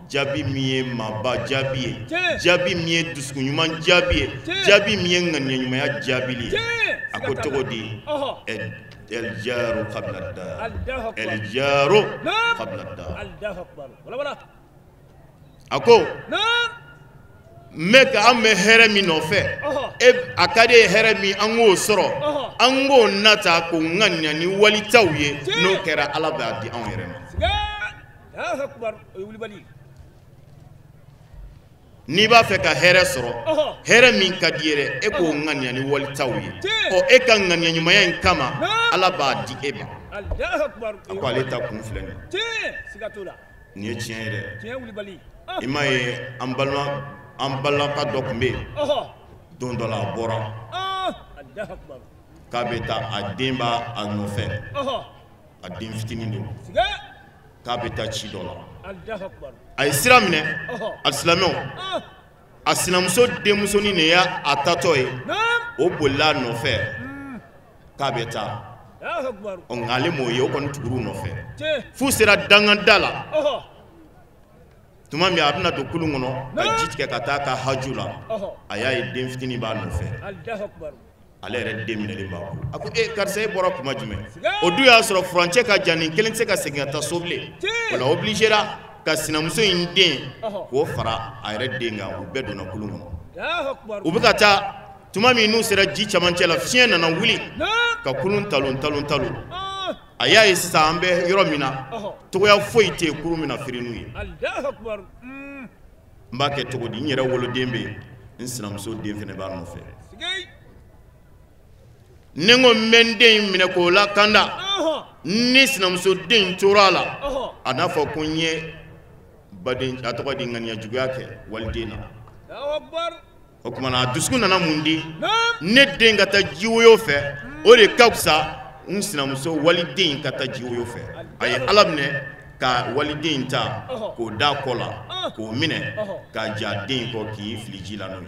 jaabi min ye maaba jaabi ye, jaabi min ye dusukun ɲuman jaabi ye, jaabi min ye ŋaniya ɲumanya jaabili ye. A ko cogo di? El jaru qabla dar, el jaru qabla dar. A ko n bɛ ka an bɛ hɛrɛ min nɔfɛ, e a ka di ye hɛrɛ min an k'o sɔrɔ, an k'o nata k'o ŋaniya ni walitaw ye, n'o kɛra Ala b'a di anw yɛrɛ ma. N'i b'a fɛ ka hɛrɛ sɔrɔ, hɛrɛ min ka di ye dɛ, e k'o ŋaniya ni walitaw ye. Ɔ e ka ŋaniya ɲumanya in kama, Ala b'a di e ma. A ko ale ta kun filɛ nin ye. Nin ye tiɲɛ ye dɛ. I m'a ye an balima an balaka dɔ tun bɛ yen, don dɔ la a bɔra k'a bɛ taa, a den b'a a nɔfɛ, a den fitinin don, k'a bɛ taa ci dɔ la. A ye sira minɛ, alisilamɛw, a sinamuso denmusonin de y'a tatɔ ye, o bolila a nɔfɛ k'a bɛ taa. Ɔ nka ale m'o ye, o kɔni tugur'u nɔfɛ f'u sera danganda la. Tuma min a bɛna don kulun kɔnɔ ka ji tigɛ ka taa ka haju la, a y'a ye den fitinin b'a nɔfɛ, ale yɛrɛ den minɛlen b'a bolo. A ko e karisa, e bɔra kuma jumɛn? O dun y'a sɔrɔ furancɛ ka jan, nin kelen tɛ se ka segin ka taa so bilen. O la obligera ka sinamuso in den k'o fara a yɛrɛ den kan, u bɛɛ donna kulun kɔnɔ. U bɛ ka taa, tuma min n'u sera ji camancɛ la, fiɲɛ nana wuli ka kulun talon talon talon. A y'a ye sisan an bɛ yɔrɔ min na, togoya foyi tɛ yen kurun min na firi n'u ye. N b'a kɛ cogo di? N yɛrɛ woloden bɛ yen, n sinamuso den fana b'a nɔfɛ. Ni n ko n bɛ n den in minɛ k'o lakanda, ni sinamuso den in tora a la, a n'a fɔ ko n ye baden, a tɔgɔ di, ŋaniya juguya kɛ waliden na. O tuma na a dusukun nana mun di? Ne den ka taa jiwoyo fɛ, o de ka fisa n sinamuso waliden in ka taa jiwoyo fɛ. A ye Ala minɛ ka waliden in ta k'o da kɔ la, k'o minɛ k'a ja den kɔ, k'i fili ji la n'o ye,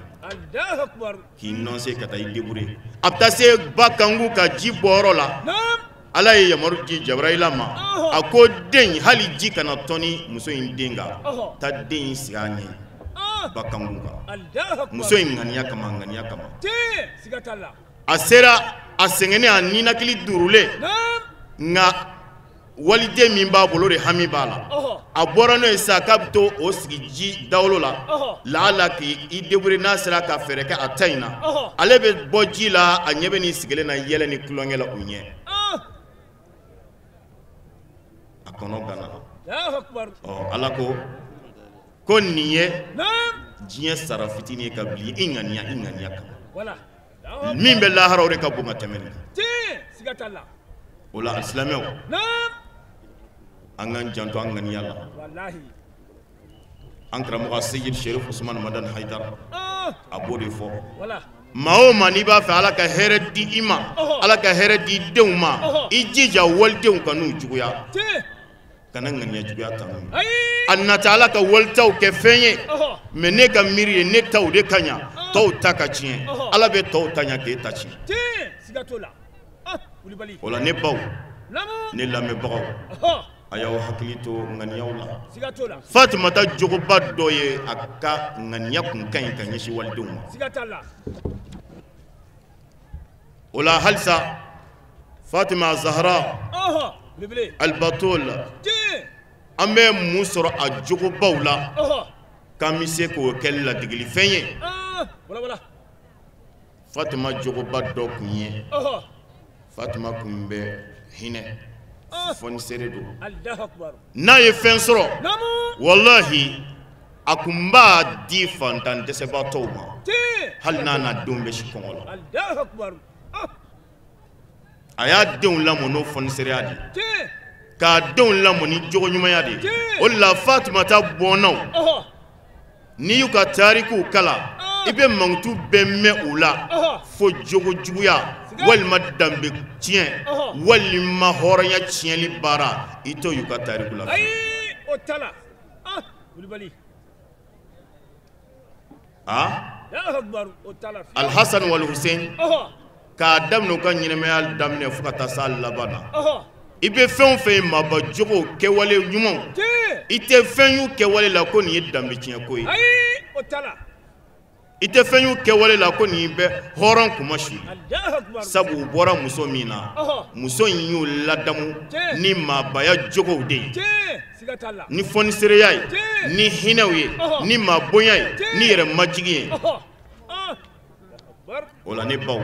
k'i nɔnse ka taa i débrouiller. A bɛ taa se ba kanku ka ji bɔyɔrɔ la, Ala ye yamaru di Jabarayila ma, a ko den hali ji kana tɔni muso in den kan, taa den in sigi a ɲɛ ba kanku kan. Muso in ŋaniya kama, ŋaniya kama. A sera, a sɛgɛnnen, a ninakili duurulen, nka waliden min b'a bolo de hami b'a la. A bɔra n'o ye sisan k'a bɛ to o sigi ji dawolo la, laala k'i débrouiller n'a sera ka fɛɛrɛ kɛ a ta in na. Ale bɛ bɔ ji la, a ɲɛ bɛ nin sigilen na yɛlɛ ni tulonkɛ la u ɲɛ. A kɔnɔ ganna. Ɔ Ala ko ko nin ye diɲɛ sara fitinin ye ka bi i ŋaniya i ŋaniya kama. Min bɛ lahara o de ka bon ka tɛmɛ nin kan. O la alisilamɛw, an k'an janto an ŋaniya la. An karamɔgɔ Seyidi Sherif Usumani Madani Hayidara, a b'o de fɔ. Maa o maa n'i b'a fɛ Ala ka hɛrɛ di i ma, Ala ka hɛrɛ di denw ma, i jija walidenw ka n'u juguya, kana ŋaniya juguya ta n'u ye. A nata Ala ka walitaw kɛ fɛn ye, mɛ ne ka miiri ye ne taw de ka ɲa, tɔw ta ka tiɲɛ. Ala bɛ tɔw ta ɲa k'e ta tiɲɛ. O la ne baw, ne lamɛnbagaw, a y'aw hakili to ŋaniyaw la. Fatumata jogoba dɔ ye a ka ŋaniya kun ka ɲi ka ɲɛsin walidenw ma. O la halisa Fatima Zahra Al-Batul, an bɛ mun sɔrɔ a jogobaw la k'an bɛ se k'o kɛ ladigilifɛn ye? Fatima jogoba dɔ kun ye, Fatima kun bɛ hinɛ, fɔnisere don. N'a ye fɛn sɔrɔ, walahi a kun b'a di fantan dɛsɛbaatɔw ma, hali n'a n'a denw bɛ si kɔngɔ la. A y'a denw lamɔ n'o fɔnisereya de ye, k'a denw lamɔ ni jogo ɲumanya de ye. O de la Fatumata bɔnnaw, n'i y'u ka tarikuw kalan, i bɛ mankutu bɛɛ mɛn u la fo jogo juguya walima danbe tiɲɛ walima hɔrɔnya tiɲɛli baara i t'o y'u ka tariku la. Ayi o t'a la. Kulubali. Alhasan wal Hussein k'a daminɛ u ka ɲɛnamaya daminɛ fo ka taa s'a laban na. I bɛ fɛn o fɛn ye maaba jogo kɛwale ɲumanw i tɛ fɛn y'u kɛwale la ko nin ye danbe tiɲɛ ko ye. Ayi o t'a la. I tɛ fɛn y'u kɛwale la ko nin bɛ hɔrɔn kunmasuli. Sabu u bɔra muso min na muso in y'u ladamu ni maabaya jogow de ye. Ni fɔnisereya ye ni hinɛw ye ni maabonya ye ni yɛrɛ majigin ye. O la ne baw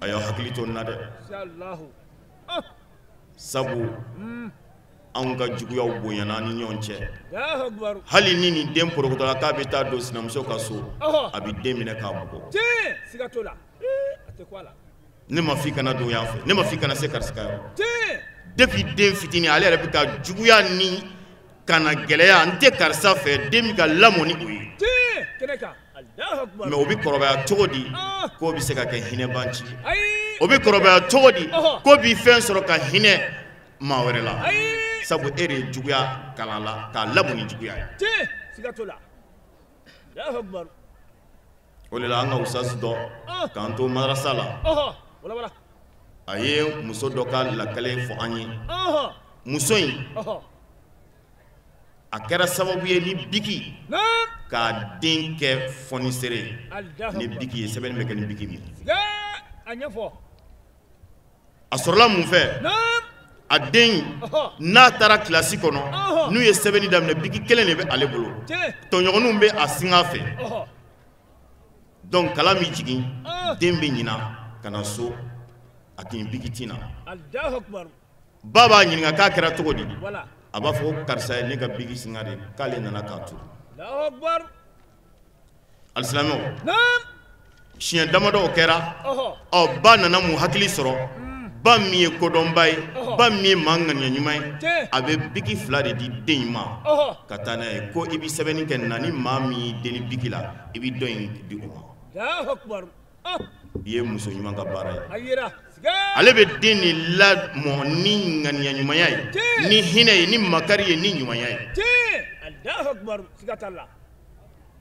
a y'aw hakili to nin na dɛ. Sabu anw ka juguyaw bonyana an ni ɲɔgɔn cɛ. Hali ni nin den porokotola k'a bɛ taa don sinamuso ka so a bɛ den minɛ k'a bugɔ. Ne ma f'i kana don yan fɛ, ne ma f'i kana se karisa ka yɔrɔ. Depuis den fitinin ale yɛrɛ bɛ ka juguya ni kana gɛlɛya n tɛ karisa fɛ den bɛ ka lamɔ ni o ye. Mais o bɛ kɔrɔbaya cogo di k'o bɛ se ka kɛ hinɛbanci ye? O bɛ kɔrɔbaya cogo di k'o bɛ fɛn sɔrɔ ka hinɛ maa wɛrɛ la? Sabu e de ye juguya kalan la k'a lamɔ ni juguya ye. O de la an ka usasi dɔ k'an to madarasa la a ye muso dɔ ka lakale fɔ an ye. Muso in a kɛra sababu ye ni biki k'a den kɛ fɔnisere ye. Ni biki ye sɛbɛnni bɛ kɛ ni biki min ye. A sɔrɔla mun fɛ? A den n'a taara kilasi kɔnɔ n'u ye sɛbɛnni daminɛ biki kelen de bɛ ale bolo. Tɔɲɔgɔnninw bɛ a singa fɛ. Donc kalan bɛ jigin den bɛ ɲina ka na so a kin biki ti na. Ba b'a ɲininka k'a kɛra cogo di? A b'a fɔ ko karisa ye ne ka biki singa de k'ale nana k'a turu. Alisilamɛw siɲɛ damadɔ o kɛra ɔ ba nana mun hakili sɔrɔ? Ba min ye kodɔnba ye, ba min ye maa ŋaniya ɲuman ye, a bɛ biki fila de di den in ma ka taa n'a ye ko i bɛ sɛbɛnni kɛ nin na ni maa min y'i deli biki la i bɛ dɔ in di o ma. I ye muso ɲuman ka baara ye. Ale bɛ den de lamɔ ni ŋaniya ɲumanya ye, ni hinɛ ye, ni makari ye, ni ɲumanya ye.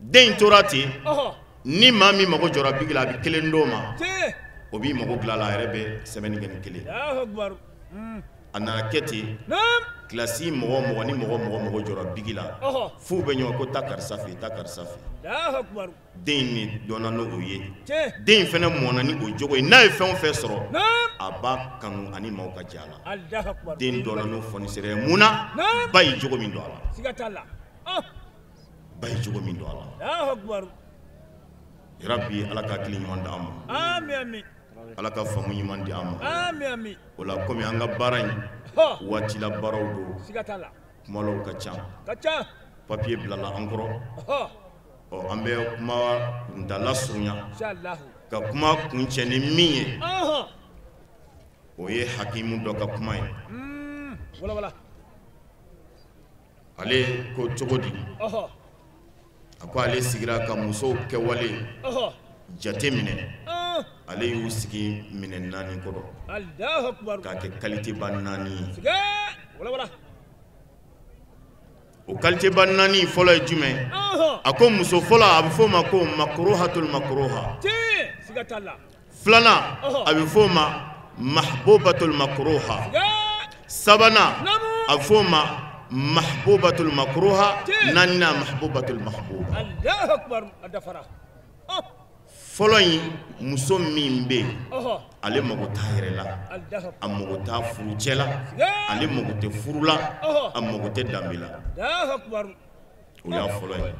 Den in tora ten, ni maa min mago jɔra biki la a bɛ kelen d'o ma. O b'i mago dilan la a yɛrɛ bɛ sɛbɛnni kɛ ni kelen. A nana kɛ ten kilasi mɔgɔ mɔgɔ ni mɔgɔ mɔgɔ mɔgɔ jɔra biki la f'u bɛ ɲɔgɔn ko taa karisa fɛ taa karisa fɛ. Den in de dɔnna n'o ye. Den in fana mɔnna ni o jogo ye. N'a ye fɛn o fɛn sɔrɔ a b'a kanu ani maaw ka jɛ a la. Den dɔnna n'o fɔnisere ye. Mun na? Ba ye jogo min don a la. Ba ye jogo min don a la. Yarabi Ala ka hakili ɲuman d'an ma. Ala ka faamu ɲuman di an ma. O la komi an ka baara in waati la baaraw don, kumalaw ka ca, papiye bilala an kɔrɔ. Ɔ an bɛ kuma kuntala surunya ka kuma kuncɛ ni min ye, o ye hakimu dɔ ka kuma ye. Ale ko cogo di? A ko ale sigira ka musow kɛwale jate minɛ. Ale y'u sigi minɛ naani kɔrɔ k'a kɛ qualité ba naani ye. O qualité ba naani fɔlɔ ye jumɛn? A ko muso fɔlɔ a bɛ f'o ma ko makruhatul makruha. Filanan a bɛ f'o ma mahbubatul makruha. Sabanan a bɛ f'o ma mahbubatul makruha. Naaninan mahbubatul mahbuba. Fɔlɔ in muso min bɛ yen ale mago t'a yɛrɛ la, a mago t'a furucɛ la, ale mago tɛ furu la, a mago tɛ danbe la. O y'a fɔlɔ ye.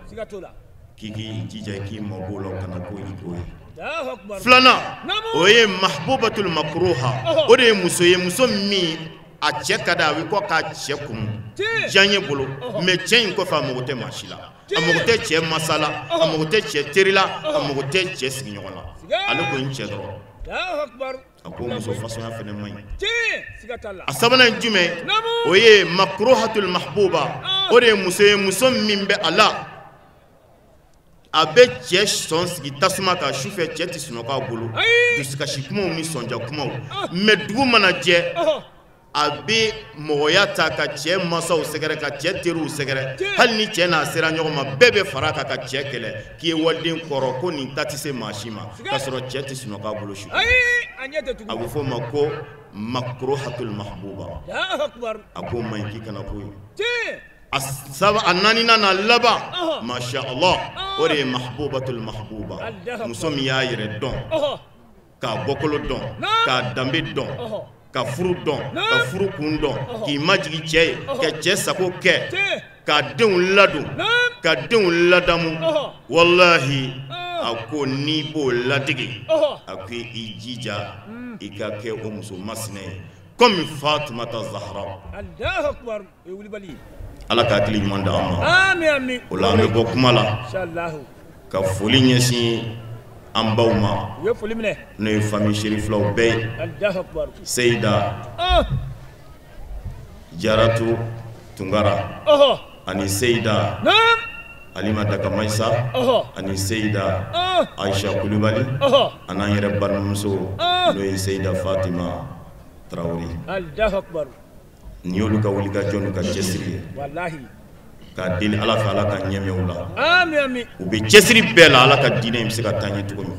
K'i k'i jija k'i mabɔ o la kana ko i k'o ye. Filanan o ye mahbubatul makruha. O de ye muso ye muso min a cɛ ka di a bɛ kɔ k'a cɛ kun diyaɲɛ bolo, mais cɛ in kɔfɛ a mago tɛ maa si la. A mago tɛ cɛ masa la, a mago tɛ cɛ teri la, a mago tɛ cɛ sigiɲɔgɔn la. Ale ko n cɛ dɔrɔn. A ko muso fasɔnya fana man ɲi. A sabanan ye jumɛn? O ye makruhatul mahbuba. O de ye muso ye muso min bɛ a la A bɛ cɛ sɔn sigi tasuma kan su fɛ, cɛ tɛ sunɔgɔ a bolo, dusukasi kumaw ni sɔnja kumaw. Mais dugu mana jɛ, a bɛ mɔgɔya ta ka cɛ mansaw sɛgɛrɛ, ka cɛ teriw sɛgɛrɛ. Hali ni cɛ n'a sera ɲɔgɔn ma, bɛɛ bɛ fara kan ka cɛ kɛlɛ k'i ye waliden kɔrɔ, ko nin ta tɛ se maa si ma, k'a sɔrɔ cɛ tɛ sunɔgɔ a bolo su. A bɛ fɔ o ma ko makruhatul mahbuba. A k'o man ɲi, k'i kana k'o ye. A saba, a naaninan n'a laban, masha Allah, o de ye mahbubatul mahbuba, muso min y'a yɛrɛ dɔn, k'a bɔkolo dɔn, k'a danbe dɔn, ka furu dɔn, ka furu kun dɔn, k'i majigin cɛ ye, ka cɛ sago kɛ, k'a denw ladon, ka denw ladamu. Walahi, a ko n'i b'o ladege, a ko i jija i ka kɛ o muso masinɛ ye comme Fatumata Zahra. Ala ka hakili ɲuman d'an ma. O la an bɛ bɔ kuma la ka foli ɲɛsin an baw ma, n'o ye famille Chérifilaw bɛɛ ye, Seyida Jaratu Tunkara ani Seyida Alima Dakamayisa ani Seyida Aisha Kulubali ani an yɛrɛ balimamuso, n'o ye Seyida Fatima Tarawele. Nin y'olu ka wulikajɔ n'u ka cɛsiri ye, k'a deli Ala fɛ, Ala ka ɲɛmɛ u la. U bɛ cɛsiri bɛɛ la, Ala ka diinɛ in bɛ se ka taa ɲɛ cogo min.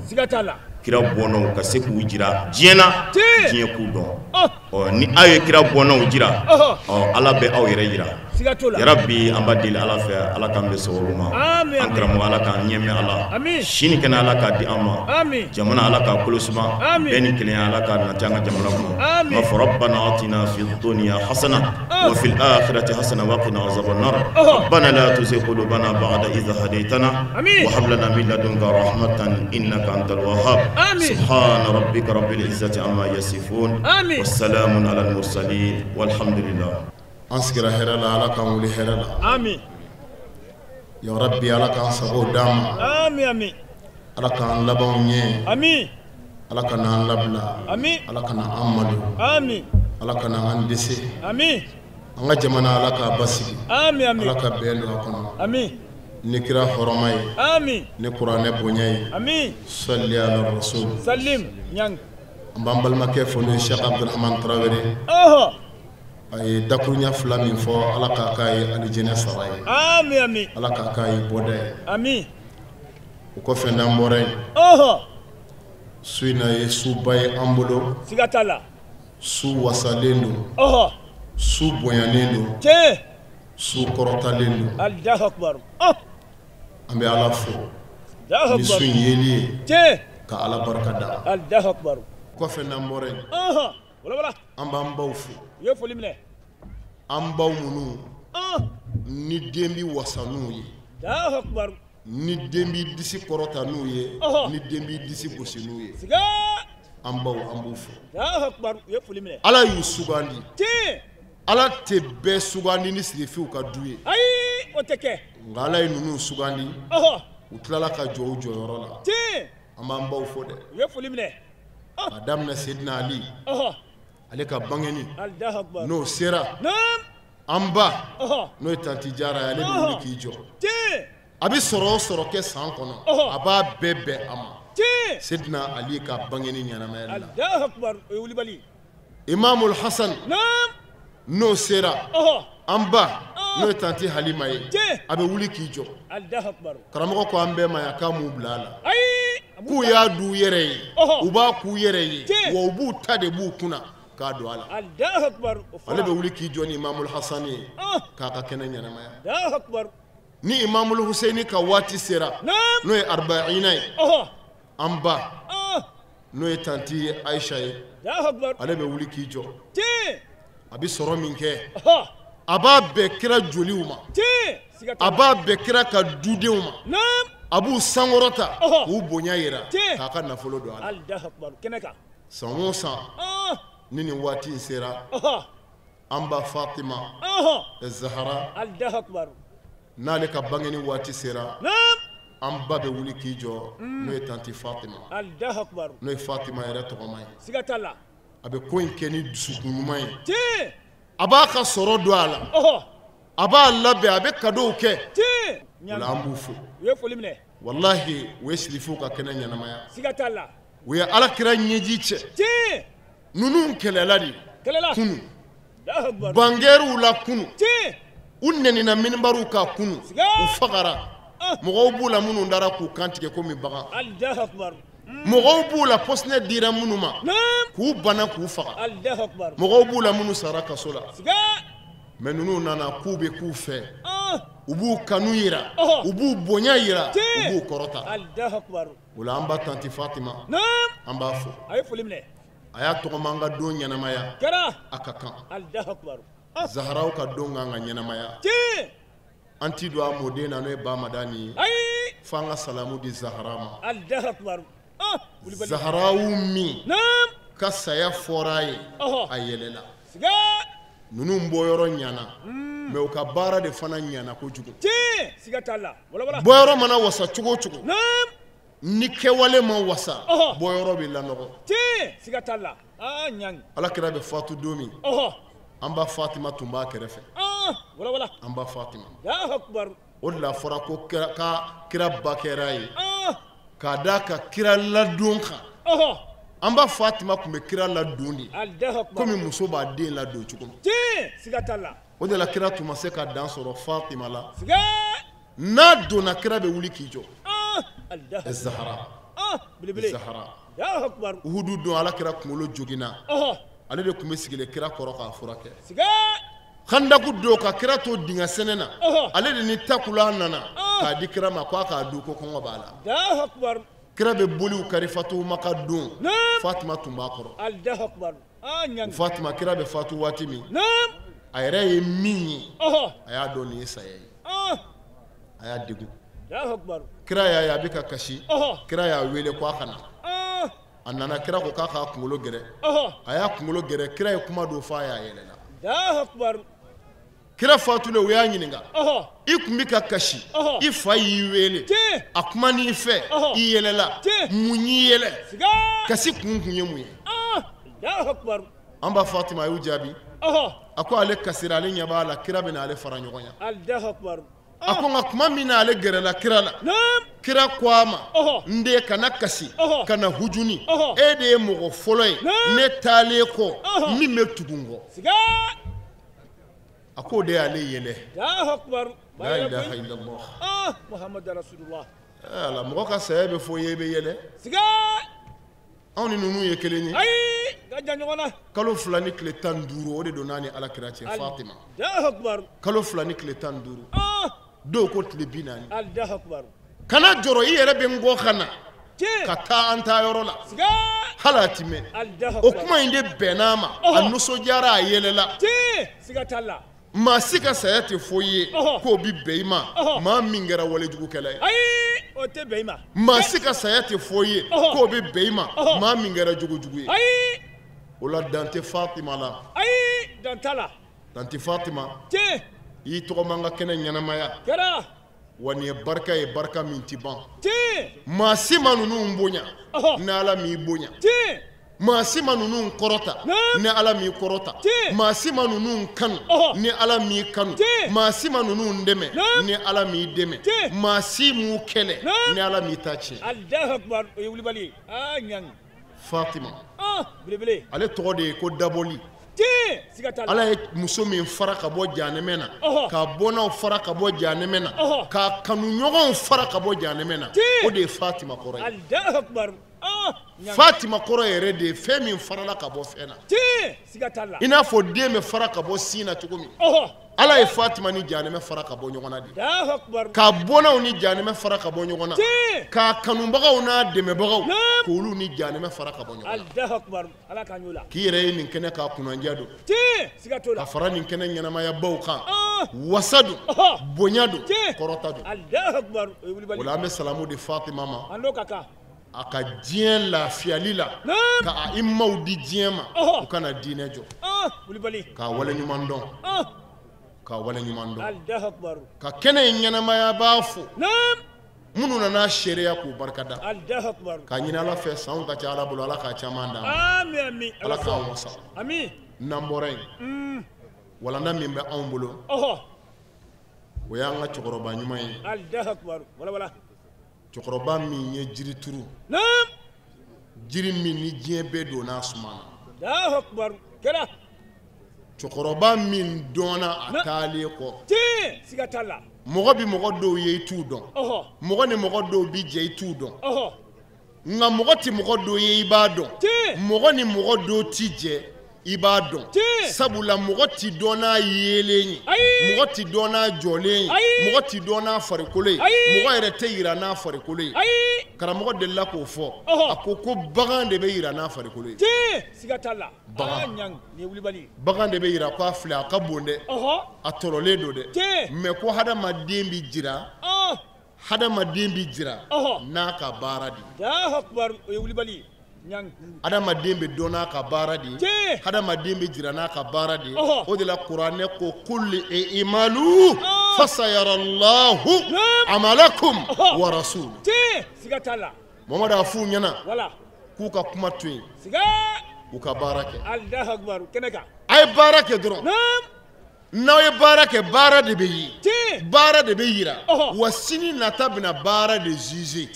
Kira bɔnnaw ka se k'u jira diɲɛ na, diɲɛ k'u dɔn. Ɔ ni aw ye kira bɔnnaw jira, ɔ Ala bɛ aw yɛrɛ jira. Yarabi, an b'a deli Ala fɛ, Ala k'an bɛn sababu ma. An karamɔgɔ, Ala k'an ɲɛmɛ a la. Sini kɛnɛ, Ala k'a di an ma. Jamana, Ala k'a kolo suma. Bɛn ni kelenya, Ala k'a nati an ka jamana kɔnɔ. B'a fɔ rabbana atina fi dunya hasana wa fil akhirati hasana wa qina azaban nar. Rabbana la tuzigh qulubana ba'da idh hadaytana wa hab lana min ladunka rahmatan innaka antal wahhab. Subhana rabbika rabbil izzati amma yasifun wa salamun ala al mursalin walhamdulillah. An sigira hɛrɛ la, Ala k'an wuli hɛrɛ la. Ya Rabbi, Ala k'an sago d'an ma. Ala k'an labanw ɲɛ. Ala ka n'an labila. Ala ka n'an malo. Ala ka n'an dɛsɛ. An ka jamana, Ala k'a basigi. Ala ka bɛn don a kɔnɔ. Ni kira hɔrɔma ye, ni kuranɛ bonya ye. Salli ala rasul. An b'an balimakɛ fo, n'o ye Cheikh Abdurahman Tarawele. A ye dakuruɲa fila min fɔ, Ala k'a k'a ye alijinɛ sara ye. Ala k'a k'a ye bɔda ye. O kɔfɛ, n'an bɔra yen, su in na ye suba ye an bolo. Su wasalen don, su bonyanen don, su kɔrɔtalen don. An bɛ Ala fo ni su in yeli ye, ka Ala barika da. Kɔfɛ, n'an bɔra yen, an b'an baw fo. An baw minnu ni den bɛ wasa n'u ye, ni den b'i disi kɔrɔta n'u ye, ni den b'i disi gosi n'u ye, an baw, an b'u fo. Ala y'u sugandi. Ala tɛ bɛɛ sugandi ni sirifiw ka du ye, nka Ala ye ninnu sugandi, u tilala ka jɔ u jɔyɔrɔ la. An b'an baw fo dɛ. K'a daminɛ Seydina Ali, ale ka bangeni n'o sera, an ba n'o ye tanti Jara ye, ale bɛ wuli k'i jɔ. A bɛ sɔrɔ o sɔrɔ kɛ san kɔnɔ, a b'a bɛɛ bɛn a ma. Seydina Ali ka bangeni ɲɛnamayali la. Imamul Hasan n'o sera, an ba n'o ye tanti Halima ye, a bɛ wuli k'i jɔ. Karamɔgɔ ko an bɛɛ ma yan k'a m'u bila a la, k'u y'a d'u yɛrɛ ye, u b'a k'u yɛrɛ ye, wa u b'u ta de b'u kunna k'a don a la. Ale bɛ wuli k'i jɔ ni Imamul Hasan ye k'a ka kɛnɛ ɲɛnamaya. Ni Imamul Huseyini ka waati sera, n'o ye arbaina ye, an ba n'o ye tanti Aisha ye, ale bɛ wuli k'i jɔ. A bɛ sɔrɔ min kɛ, a b'a bɛn kira joliw ma, a b'a bɛn kira ka dudenw ma, a b'u sankɔrɔta k'u bonya yira, k'a ka nafolo don a la. San o san ni nin waati in sera, an ba Fatima Zahara n'ale ka bangeni waati sera, an ba bɛ wuli k'i jɔ, n'o ye tanti Fatima, n'o ye Fatima yɛrɛ tɔgɔma ye. A bɛ ko in kɛ ni dusukun ɲuman ye, a b'a ka sɔrɔ don a la. A b'a labɛn, a bɛ kadow kɛ. O la an b'u fo. U ye foli minɛ. Walahi, u ye sirifuw ka kɛnɛ ɲɛnamaya. Siga t'a la. U ye ala kira ɲɛji cɛ. Ninnu kɛlɛla de. Kɛlɛla. Kunu. Bangɛriw la kunu. U nɛnina minibariw kan kunu. U fagara. Mɔgɔw b'u la minnu dara k'u kan tigɛ komi bagan. Mɔgɔw b'u la pɔsinɛ dira minnu ma. K'u bana k'u faga. Mɔgɔw b'u la minnu sara kaso la. Mais ninnu nana k'u bɛ k'u fɛ. U b'u kanu yira. U b'u bonya yira. U b'u kɔrɔta. O la an ba tanti Fatima. An b'a fo. A ye foli minɛ. A y'a tɔgɔma an ka don ɲɛnamaya. A ka kan. Zaharaw ka don kan ka ɲɛnamaya. An ti don a mɔden na n'o ye Bamadani ye. F'an ka salamu di Zahara ma. Zaharaw min ka saya fɔra a ye, a yɛlɛla. Ninnu bɔyɔrɔ ɲana, mais u ka baara de fana ɲana kojugu. Bɔyɔrɔ mana wasa cogo o cogo, ni kɛwale ma wasa, bɔyɔrɔ bɛ lanɔgɔ. Ala kira bɛ fatu don min, an ba Fatima tun b'a kɛrɛfɛ. An ba Fatima. O de la fɔra ko kira ba kɛra ye, k'a d'a ka kira ladon kan. An ba Fatima tun bɛ kira ladon de, komi muso b'a den ladon cogo min. O de la kira tun ma se ka dan sɔrɔ Fatima la. N'a donna, kira bɛ wuli k'i jɔ. Zahara. Zahara. Uhudu don, ala kira kunkolo joginna. Ale de tun bɛ sigilen kira kɔrɔ k'a furakɛ. Kandaku don, ka kira to dingɛ sɛnɛ na, ale de ni takula nana k'a di kira ma k'a k'a dun, ko kɔngɔ b'a la. Kira bɛ boliw kari Fatumaka don, Fatima tun b'a kɔrɔ. Fatima, kira bɛ fatu waati min, a yɛrɛ ye min ye, a y'a dɔn nin ye saya ye. A y'a degun. Kira y'a ye a bɛ ka kasi. Kira y'a wele ko a ka na. A nana, kira ko k'a k'a kunkolo gɛrɛ. A y'a kunkolo gɛrɛ, kira ye kuma dɔ fɔ a ye, a yɛlɛla. Kira fatulen, u y'a ɲininka. I tun bɛ ka kasi, i fa y'i wele, a kuma n'i fɛ, i yɛlɛla. Mun y'i yɛlɛ? Kasi kun ye mun ye? An ba Fatima a y'u jaabi. A ko ale kasira, ale ɲɛ b'a la kira bɛna ale fara ɲɔgɔn ya. A ko nka kuma min na ale gɛrɛla kira la, kira ko a ma, n den kana kasi, kana hujuni, e de ye mɔgɔ fɔlɔ ye ne taalen kɔ min bɛ tugu n kɔ. A k'o de y'ale yɛlɛ. La ilaha illallah. Ala, mɔgɔ ka saya bɛ fɔ i ye, i bɛ yɛlɛ. Anw ni ninnu ye kelen ye. Kalo 2 ni tile 15, o de don n'a ni ala kira cɛ Fatima. Kalo 2 ni tile 15. Dɔw ko tile 40. Kana jɔrɔ, i yɛrɛ bɛ n kɔ ka na ka taa an taa yɔrɔ la. Hali a ti mɛn. O kuma in de bɛnn'a ma, a nisɔndiyara, a yɛlɛla. Maa si ka saya tɛ fɔ i ye k'o bi bɛn i ma, maa min kɛra walejugukɛla ye. Maa si ka saya tɛ fɔ i ye k'o bi bɛn i ma, maa min kɛra jogojugu ye. O la dan tɛ Fatima la. Dan tɛ Fatima. I y'i tɔgɔma an ka kɛnɛ ɲɛnamaya. Wa nin ye barika ye, barika min ti ban. Maa si ma ninnu bonya ni ala m'i bonya. Maa si ma ninnu kɔrɔta ni ala m'i kɔrɔta. Maa si ma ninnu kanu ni ala m'i kanu. Maa si ma ninnu dɛmɛ ni ala m'i dɛmɛ. Maa si m'u kɛlɛ ni ala m'i ta tiɲɛ. Fatima, ale tɔgɔ de ye ko dabɔli. Ala ye muso min fara ka bɔ jahanɛmɛ na, k'a bɔnnaw fara ka bɔ jahanɛmɛ na, k'a kanuɲɔgɔnw fara ka bɔ jahanɛmɛ na, o de ye Fatima kɔrɔ ye. Fatima kɔrɔ yɛrɛ de ye fɛn min farala ka bɔ fɛn na. I n'a fɔ den bɛ fara ka bɔ sin na cogo min. Ala ye Fatima ni jahanɛmɛ fara ka bɔ ɲɔgɔn na de. K'a bɔnnaw ni jahanɛmɛ fara ka bɔ ɲɔgɔn na. K'a kanubagaw n'a dɛmɛbagaw k'olu ni jahanɛmɛ fara ka bɔ ɲɔgɔn na. K'i yɛrɛ ye nin kɛnɛ k'a kunnandiya don. Ka fara nin kɛnɛ ɲɛnamayabaw kan. Wasa don, bonya don, kɔrɔta don. O la an bɛ salamu di Fatima ma. A ka diɲɛ lafiyali la, ka a imaw di diɲɛ ma, u kana diinɛ jɔ. K'a waleɲuman dɔn. K'a waleɲuman dɔn. Ka kɛnɛ in ɲɛnamaya b'a fo. Minnu nana seereya k'u barikada. K'a ɲini ala fɛ, sanw ka ca ala bolo, ala k'a caman d'an ma. Ala k'an wasa. N'an bɔra yen, walanda min bɛ anw bolo, O y'an ka cɛkɔrɔba ɲuman ye. Allahu akbar. Wala wala. Cɛkɔrɔba min ye jiri turu. Naam. Jiri min ni diɲɛ bɛɛ donna a suma na. Allahu akbar. Kɛra. Cɛkɔrɔba min dɔnna a taalen kɔ. Tiɲɛ, siga t'a la. Mɔgɔ bi mɔgɔ dɔw ye i t'u dɔn. Mɔgɔ ni mɔgɔ dɔw bi jɛ i t'u dɔn. Nka mɔgɔ ti mɔgɔ dɔw ye i b'a dɔn. Mɔgɔ ni mɔgɔ dɔw ti jɛ i b'a dɔn. Sabula mɔgɔ ti dɔn n'a yeelen ye. Mɔgɔ ti dɔn n'a jɔlen ye. Mɔgɔ ti dɔn n'a farikolo ye. Mɔgɔ yɛrɛ tɛ yira n'a farikolo ye. Karamɔgɔ delila k'o fɔ. A ko ko bagan de bɛ yira n'a farikolo ye. Siga t'a la. Bagan. Bagan de bɛ yira k'a filɛ a ka bon dɛ. A tɔrɔlen don dɛ. Mais ko hadamaden bi jira. Hadamaden bi jira n'a ka baara de. Allahu akbar, o ye wulibali ye. Hadamaden bɛ dɔn n'a ka baara de ye. Hadamaden bɛ jira n'a ka baara de ye. O de la kuranɛ ko kul i'malu fasayarallahu amalakum wa rasuluhu. Siga t'a la. Mamadu a f'u ɲɛna k'u ka kuma to yen. U ka baara kɛ. Allahu akbar, kɛnɛ kan. A ye baara kɛ dɔrɔn. N'aw ye baara kɛ, baara de bɛ ye. Baara de bɛ yira. Wa sini nata bɛna baara de juger.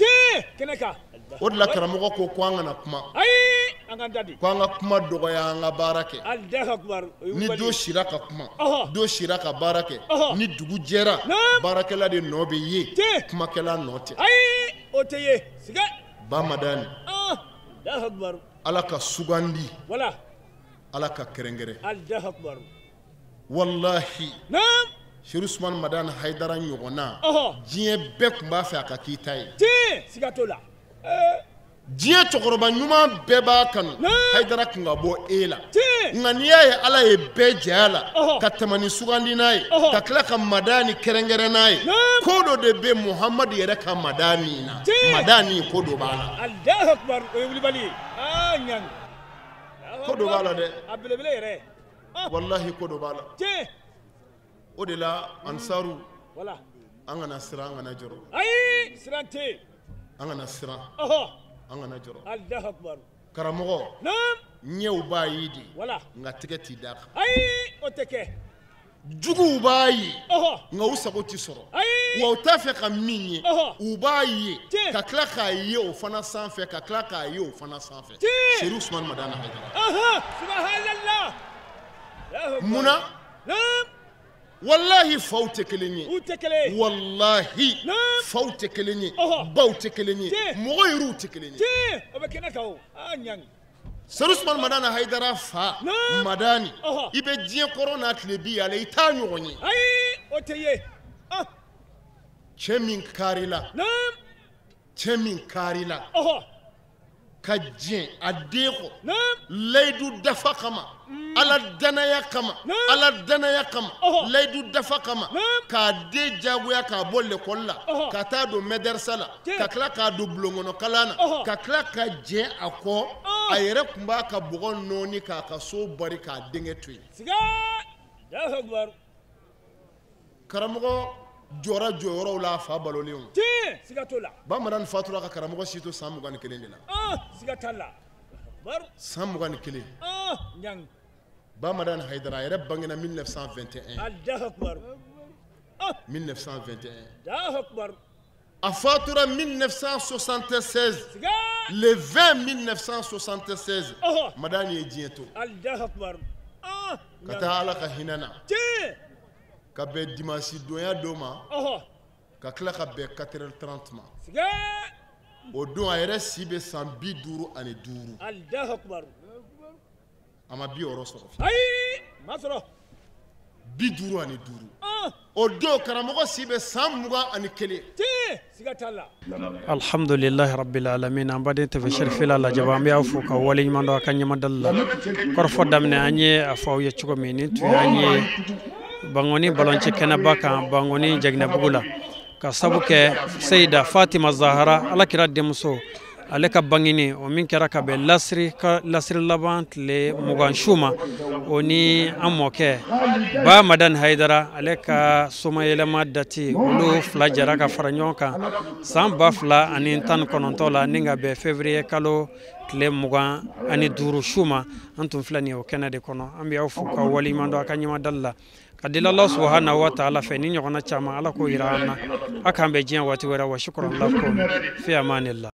Kɛnɛ kan. O de la karamɔgɔ ko ko an kana kuma. Ayi, an k'an da di. Ko an ka kuma dɔgɔya, an ka baara kɛ. Allahu akbar. Ni dɔ sira ka kuma, dɔ sira ka baara kɛ, ni dugu jɛra, baarakɛla de nɔ bɛ ye, kumakɛla nɔ tɛ. Ayi, o tɛ ye. Siga. Ba Madani. Allahu akbar. Ala ka sugandi. Wala. Ala ka kɛrɛnkɛrɛn. Allahu akbar. Wallahi. Naam. Chérif Ousmane Madani Haïdara ɲɔgɔnna. Diɲɛ bɛɛ tun b'a fɛ a ka k'i ta ye. Siga t'o la. Diɲɛ cɛkɔrɔba ɲuman bɛɛ b'a kanu. Haïdara tun ka bɔ e la. Nka n'i y'a ye Ala ye bɛɛ jɛ a la. Ka tɛmɛ ni sugandi n'a ye. Ka tila ka Madani kɛrɛnkɛrɛn n'a ye. Ko dɔ de bɛ Muhamadu yɛrɛ ka Madani na. Madani ko dɔ b'a la. Allahu akbar, o ye wulibali ye. Aa ɲangi. Ko dɔ b'a la dɛ. A belebele yɛrɛ. Wallahi ko dɔ b'a la. O de la ansaru. An kana siran, an kana jɔrɔ. Ayi, siran tɛ yen. An kana siran. An kana jɔrɔ. Allahu akbar. Karamɔgɔ. Naam. Ɲɛw b'a ye de. Wala. Nka tɛgɛ t'i d'a kan. Ayi, o tɛ kɛ. Juguw b'a ye. Nka u sago tɛ sɔrɔ. Ayi. Wa u t'a fɛ ka min ye. U b'a ye. Ka tila k'a ye o fana sanfɛ, ka tila k'a ye o fana sanfɛ. Chérif Ousmane Madani Haïdara. Subhanallah. Munna? Naam. Wallahi faw tɛ kelen ye. U tɛ kelen ye. Wallahi faw tɛ kelen ye. Baw tɛ kelen ye. Mɔgɔ yɛrɛw tɛ kelen ye. O bɛ kɛnɛ kan o. Aa ɲangi. Chérif Ousmane Madani Haïdara fa Madani, i bɛ diɲɛ kɔrɔ n'a tile bi yaala i t'a ɲɔgɔn ye. Ayi, o tɛ ye. Cɛ min karila. Cɛ min karila. Ka diɲɛ a den kɔ. Layidu dafa kama. Ala danaya kama. Ala danaya kama. Layidu dafa kama. K'a den jagoya k'a bɔ lekɔli la. Ka taa don mɛdɛrisa la. Ka tila k'a don bulonkɔnɔ kalan na. Ka tila ka jɛn a kɔ. A yɛrɛ tun b'a ka bɔgɔ nɔɔni k'a ka so bari k'a denkɛ to yen. Karamɔgɔ jɔra jɔyɔrɔw la a fa balolen o. Siga t'o la. Ba Madani fatura ka karamɔgɔ si to san 21 de la. Siga t'a la. San 21. Ɲangi. Ba Madani Haïdara a yɛrɛ bangena 1921. Allahu akbar. 1921. Allahu akbar. A fatura 1976. Le 20 1976. Madani ye diɲɛ to. Allahu akbar. Ka taa Ala ka hinɛ na. Ka bɛn dimanche donya dɔ ma. Ka tila ka bɛn 4h30 ma. O don a yɛrɛ si bɛ san 55. Allahu akbar. A ma 60 sɔrɔ. Ayi, ma sɔrɔ. 55. O don karamɔgɔ si bɛ san 21. Siga t'a la. Alhamdulilahi rabbil alamin. An baden tɛ Cherifila lajaba, an bɛ aw fo ka waleɲuman dɔn a ka ɲɛmadali la. Kɔrɔfɔ daminɛ an ye a fɔ aw ye cogo min, nin tun y'an ye Bankoni balonci kɛnɛba kan, Bankoni Jaginɛbugu la, ka sabu kɛ Seyida Fatima Zahara, Alakira denmuso, Ale ka bangini o min kɛra ka bɛn lasiri ka lasiri laban tile 20 su ma, o ni an mɔkɛ Ba Madani Hayidara ale ka somayɛlɛma dati, olu fila jɛra ka fara ɲɔgɔn kan san 2019 la, ni ka bɛn février kalo tile 25 su ma. An tun filɛ nin ye o kɛnɛ de kɔnɔ. An bɛ aw fo k'aw waleɲuman dɔn a ka ɲɛmadali la, ka deli Allah subahana wa taala fɛ ni ɲɔgɔnna caman Ala k'o yira an na. A k'an bɛn diɲɛ waati wɛrɛ. Wa shukran lakum fi amanillah.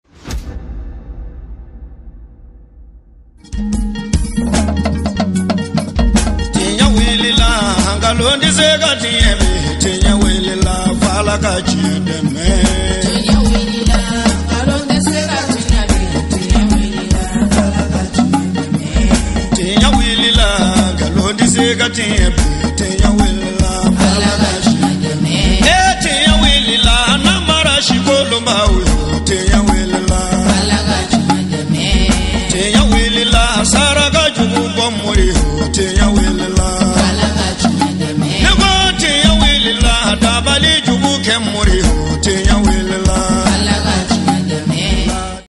Tiɲɛ wulila, nkalon tɛ se ka tiɲɛ bi. Tiɲɛ wulila, f'Ala ka tiɲɛ dɛmɛ. Tiɲɛ wulila, nkalon tɛ se ka tiɲɛ bi. Tiɲɛ wulila, f'Ala ka tiɲɛ dɛmɛ. Tiɲɛ wulila, nkalon tɛ se ka tiɲɛ bi.